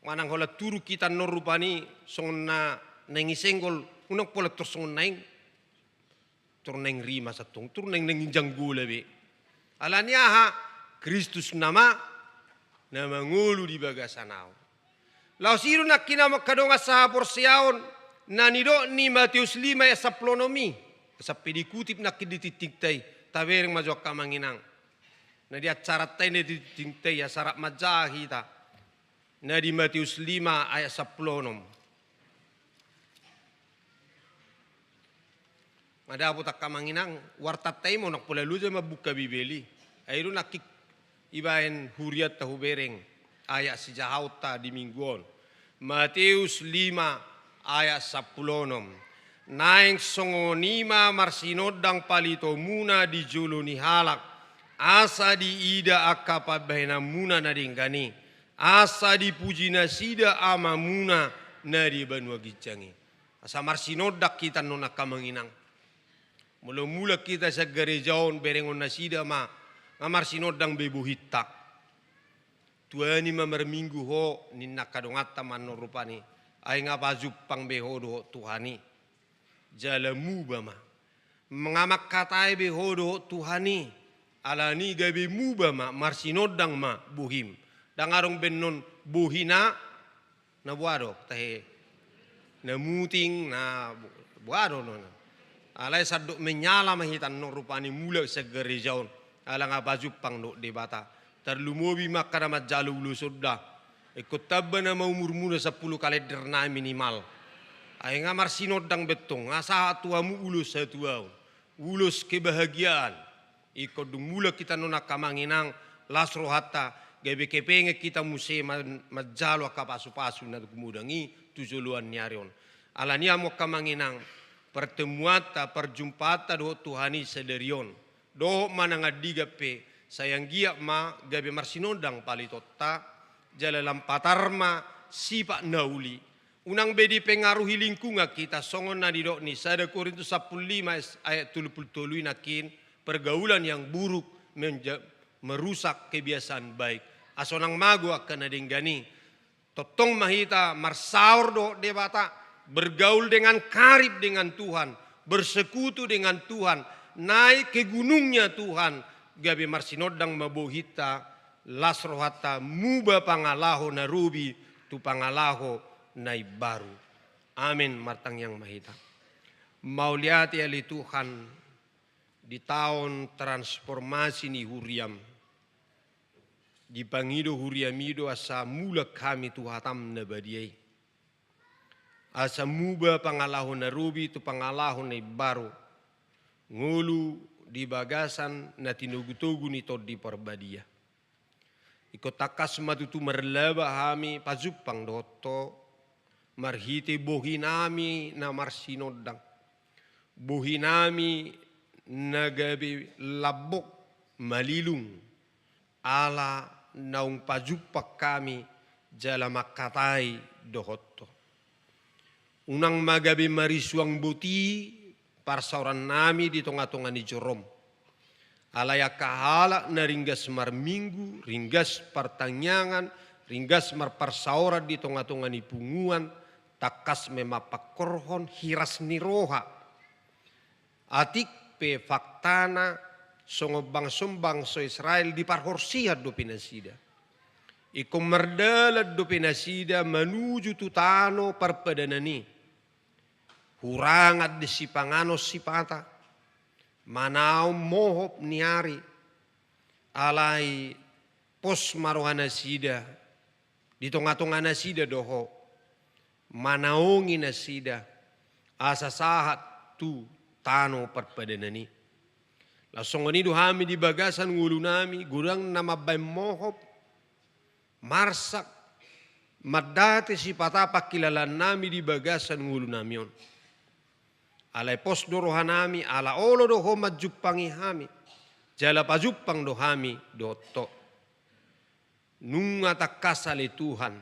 Manang holan turuk hita annon rupani songon na naeng isenggol, unang pola tor songon naeng, tor naeng rima santong, tor naeng, naeng injang gola be. Alani aha? Kristus nama na mangolu di bagasan ahu. Laos i do nangkin, amang, angka dongan sahaporseaon, na nidok ni Mateus lima ayat sampulu onom i. Sampe dikutip nangkin di tingtingta i, tabereng ma jo, angka Amang Inang. Na di acaranta i, na di tingtingta i, asa rap manjaha hita. Na di Mateus lima ayat sampulu onom. Nga dapot, angka Amang Inang, wartanta i ma, unang pola loja mambuka Bibel i. Ai do nangkin ibaen hurianta hubereng ayat sijahaonta di minggu on. Mateus lima ayat sampulu onom. Naeng songon i ma marsinondang palitomuna di jolo ni halak, asa diida angka pambahenanmuna na denggan i, asa dipuji nasida Amamuna na di banua ginjang i. Asa marsinondang hita annon, angka Amang Inang. Molo mulak hita sian gareja on, berengon nasida ma, nga marsinondang be bohinta. Tuani ma marminggu ho, ninna angka donganta ma annon rupani. Ai nga pajumpang be ho dohot Tuhan i. Jala muba ma. Nga mangkatai be ho dohot Tuhan i. Alani gabe muba ma, marsinondang ma bohim. Ndang adong be annon bohi na Na boha do, tahe. Na muting, na bo-, boha do, nona. Alai sandok menyala ma hita annon rupani mulak sian gareja on. Ala nga pajumpang dohot Debata. Tarlumobi ma angka na manjalo ulos on da. Ingkon tamba nama umurmuna sampulu kalender nai minimal. Ai nga marsinondang be tong, nga sahat tu hamu ulos hatuaon. Ulos kebahagiaan. Ingkon dung mulak hita annon, angka Amang Inang, las rohanta, gabe kepengen hita muse man-, manjalo angka pasupasu na gumodang i tu joloan ni ari on. Alani i, hamu angka Amang Inang, pertemuanta, perjumpaanta dohot Tuhan i sadari on, dohot manang andigan pe, sai anggiat ma gabe marsinondang palitonta, jala lam patar ma sipat na uli. Unang be dipengaruhi lingkungan hita, songon na nidok ni sada Korintus sampulu lima ayat tolu pulu tolu i nangkin, pergaulan yang buruk menja-, merusak kebiasaan baik. Asa unang mago angka na denggan i. Tongtong ma hita marsaor dohot Debata, bergaul dengan karib dengan Tuhan, bersekutu dengan Tuhan, naik ke gunungnya Tuhan, gabe marsinondang ma bohinta, las rohanta, muba pangalaho na robi tu pangalaho na imbaru. Amen. Martangiang ma hita. Mauliate ale Tuhan, di taon transformasi ni huriam. Dipangido huriami do asa mulak hami tu hataM na badia i, asa muba pangalaho na robi tu pangalaho na imbaru, ngolu di bagasan na tinogutogu ni Tondi Parbadia. Ingkon tangkas ma tutu marlaba hami pajumpang dohot Ho, marhite bohinami na marsinondang, bohinami na gabe lambok, malilung, ala naung pajumpang hami jala mangkatai dohot Ho. Unang ma gabe marisuang boti parsaorannami di tongatonga ni joroM. Alai angka halak na ringgas marminggu, ringgas partangiangan, ringgas marparsaoran di tongatonga ni punguan, tangkas ma i mampangkorhon hiras ni roha. Atik pe faktana, songon bangso-bangso Israel diparhorsihan dope nasida. Ingkon mardalan dope nasida manuju tu tano parpadanan i. Hurangan di sipanganon sipata, manaon mohop ni ari, alai pos ma roha nasida, di tongatonga nasida do Ho, manaongi nasida, asa sahat tu tano parpadanan i. Laos songon i do hami di bagasan ngolunami, godang na mambahen mohop, marsak, mandate sipata pangkilalaannami di bagasan ngolunami on. Alai pos do rohanami, ala olo do Ho manjumpangi hami, jala pajumpang do hami dohot Ho. Nunga tangkas ale Tuhan,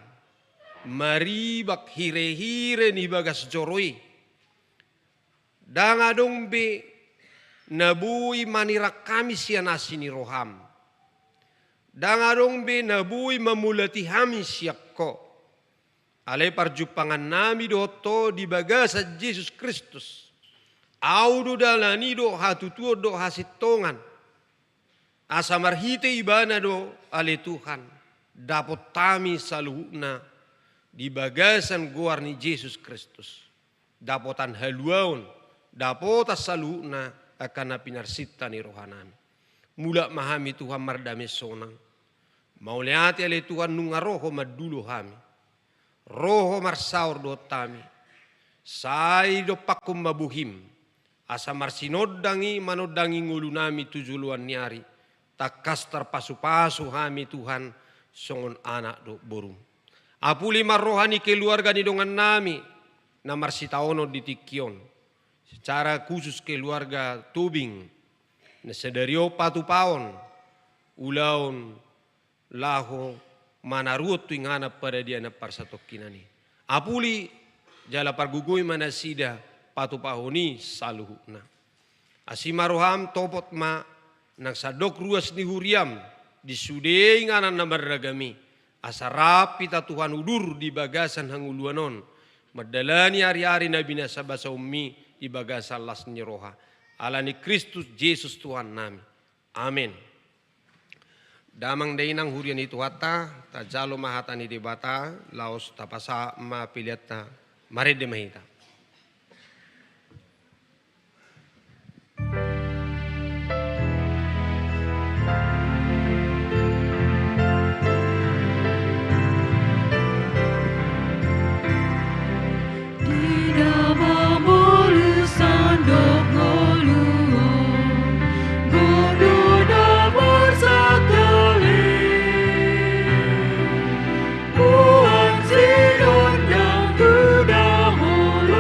maribak hirehire ni bagas joro i. Ndang adong be na boi manirang hami sian asi ni roham. Ndang adong be na boi mamolati hami sian Ho. Alai parjumpangannami dohot Ho di bagasan Jesus Kristus. Ahu do dalan i dohot hatutuon dohot hasintongan. Asa marhite Ibana do ale Tuhan, dapot hami saluhutna di bagasan goar ni Jesus Kristus. Dapotan haluaon, dapotan saluhutna angka na pinarsinta ni rohanami. Mulak ma hami Tuhan mardame sonang. Mauliate ale Tuhan nunga ro Ho mandulo hami. Ro Ho marsaor dohot hami. Sai dompakkon ma bohim. Asa marsinondang i manondangi ngolunami tu joloan ni ari. Tangkas tarpasupasu hami Tuhan songon anak dohot borum. Apuli ma roha ni keluarga ni dongannami na marsitaonon di tingki on. Secara khusus keluarga Tobing. Na sadari on patupaon ulaon laho manaruhon tu inganan paradianan parsatongkinan i. Apuli jala pargogoi ma nasida patupahon i saluhutna. Asi ma roham, topot ma nang sandok ruas ni huriam di sude inganan na marragam i. Asa rap hita Tuhan udur di bagasan hangoluan on. Mandalani ari-ari na binasabasaonmi di bagasan las ni roha. Ala ni Kristus Jesus Tuhannami. Amen. Damang dainang huria ni Tuhanta, tajalo ma hata ni Debata, laos tapasahat ma peleanta, marende ma hita. Tidak mamolus sandok ngolu on, gondoh na marsatale. Puang sinondang tu daholo.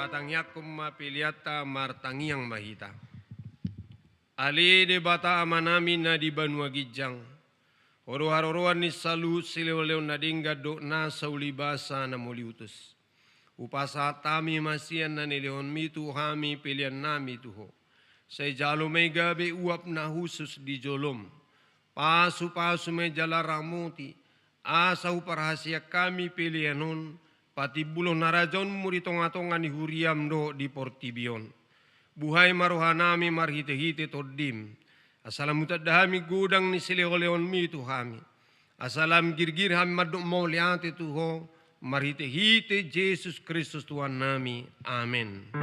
Patangiangkon ma peleanta, martangiang ma hita. Ale Debata Amanami na di banua ginjang, Ho do haroroan ni saluhut silehonlehon na denggan dohot nasa ulibasa na mauliutus. Hupasahat hami ma sian na nilehonmi tu hami peleannami tu Ho. Sai jalo ma i gabe uap na hushus di jolom. Pasupasu ma i jala ramoti, asa huparhaseang hami pelean on patimbulhon harajaonmu di tongatonga ni huriam dohot di portibi on. Buhai ma rohanami marhitehite Tondim, asa lam hutanda hami godang ni silehonlehonmi tu hami, asa lam girgir hami mandok mauliate tu Ho, marhitehite Jesus Kristus Tuhannami. Amen.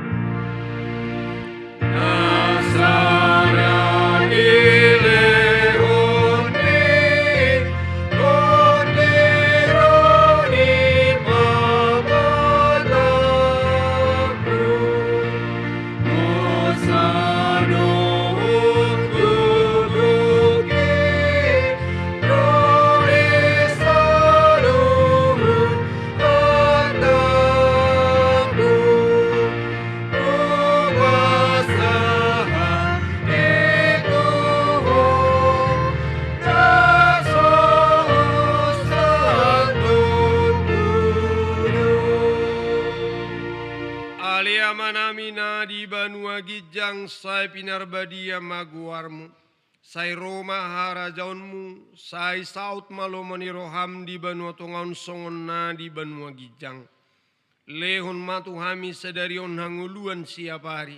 Ale Amanami na di banua ginjang, sai pinarbadia ma goarmu. Sai ro ma harajaonmu, sai saut ma lomo ni roham di banua tonga on songon na di banua ginjang. Lehon ma tu hami sadari on hangoluan siapari.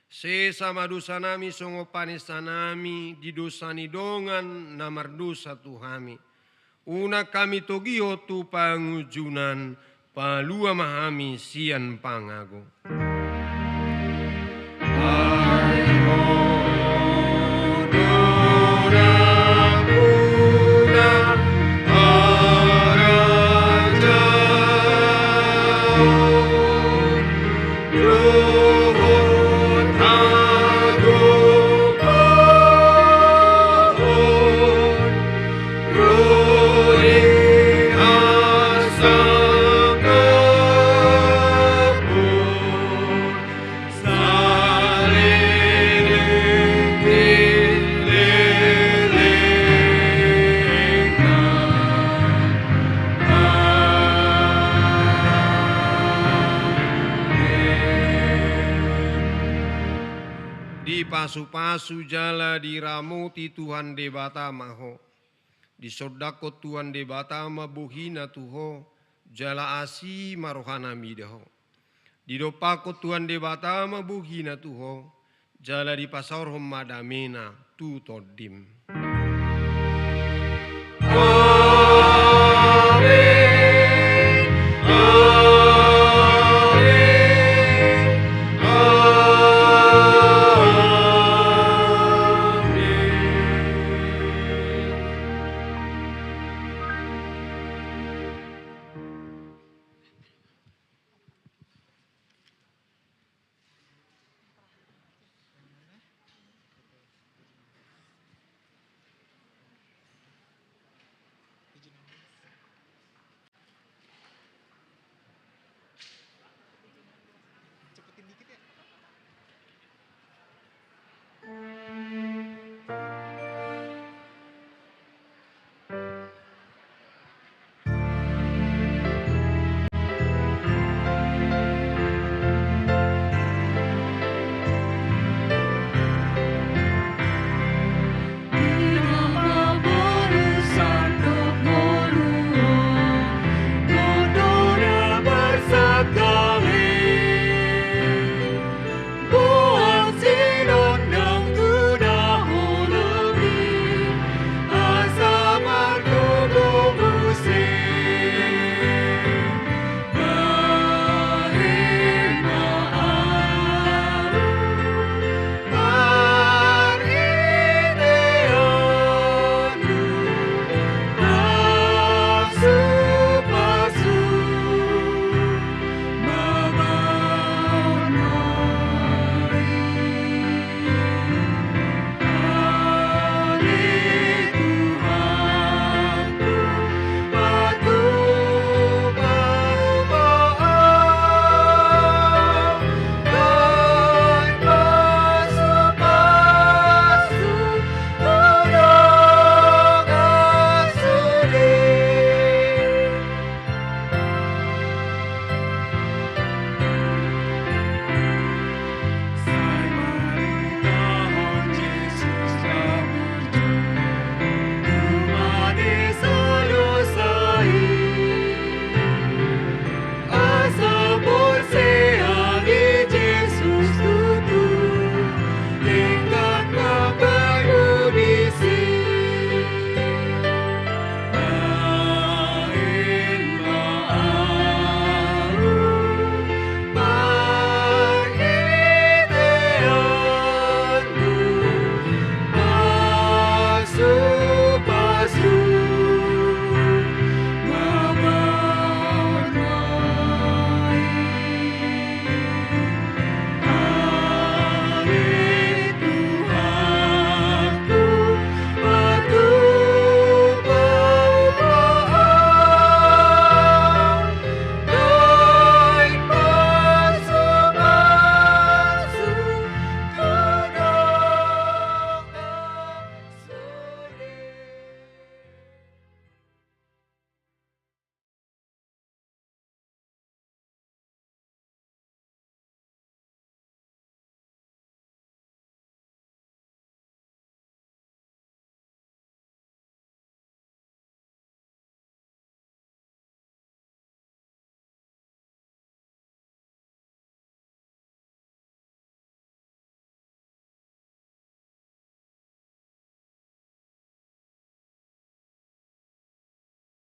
Sesa ma dosanami songon panesanami di dosa ni dongan na mardosa tu hami. Unang hami togihon tu pangunjunan, palua ma hami sian pangago. Dipasupasu jala diramoti Tuhan Debata ma ho. Disondangkon Tuhan Debata ma bohina tu ho, jala asi ma rohana mida ho. Didompakkon Tuhan Debata ma bohina tu ho, jala dipasaorhon ma damena tu tondim.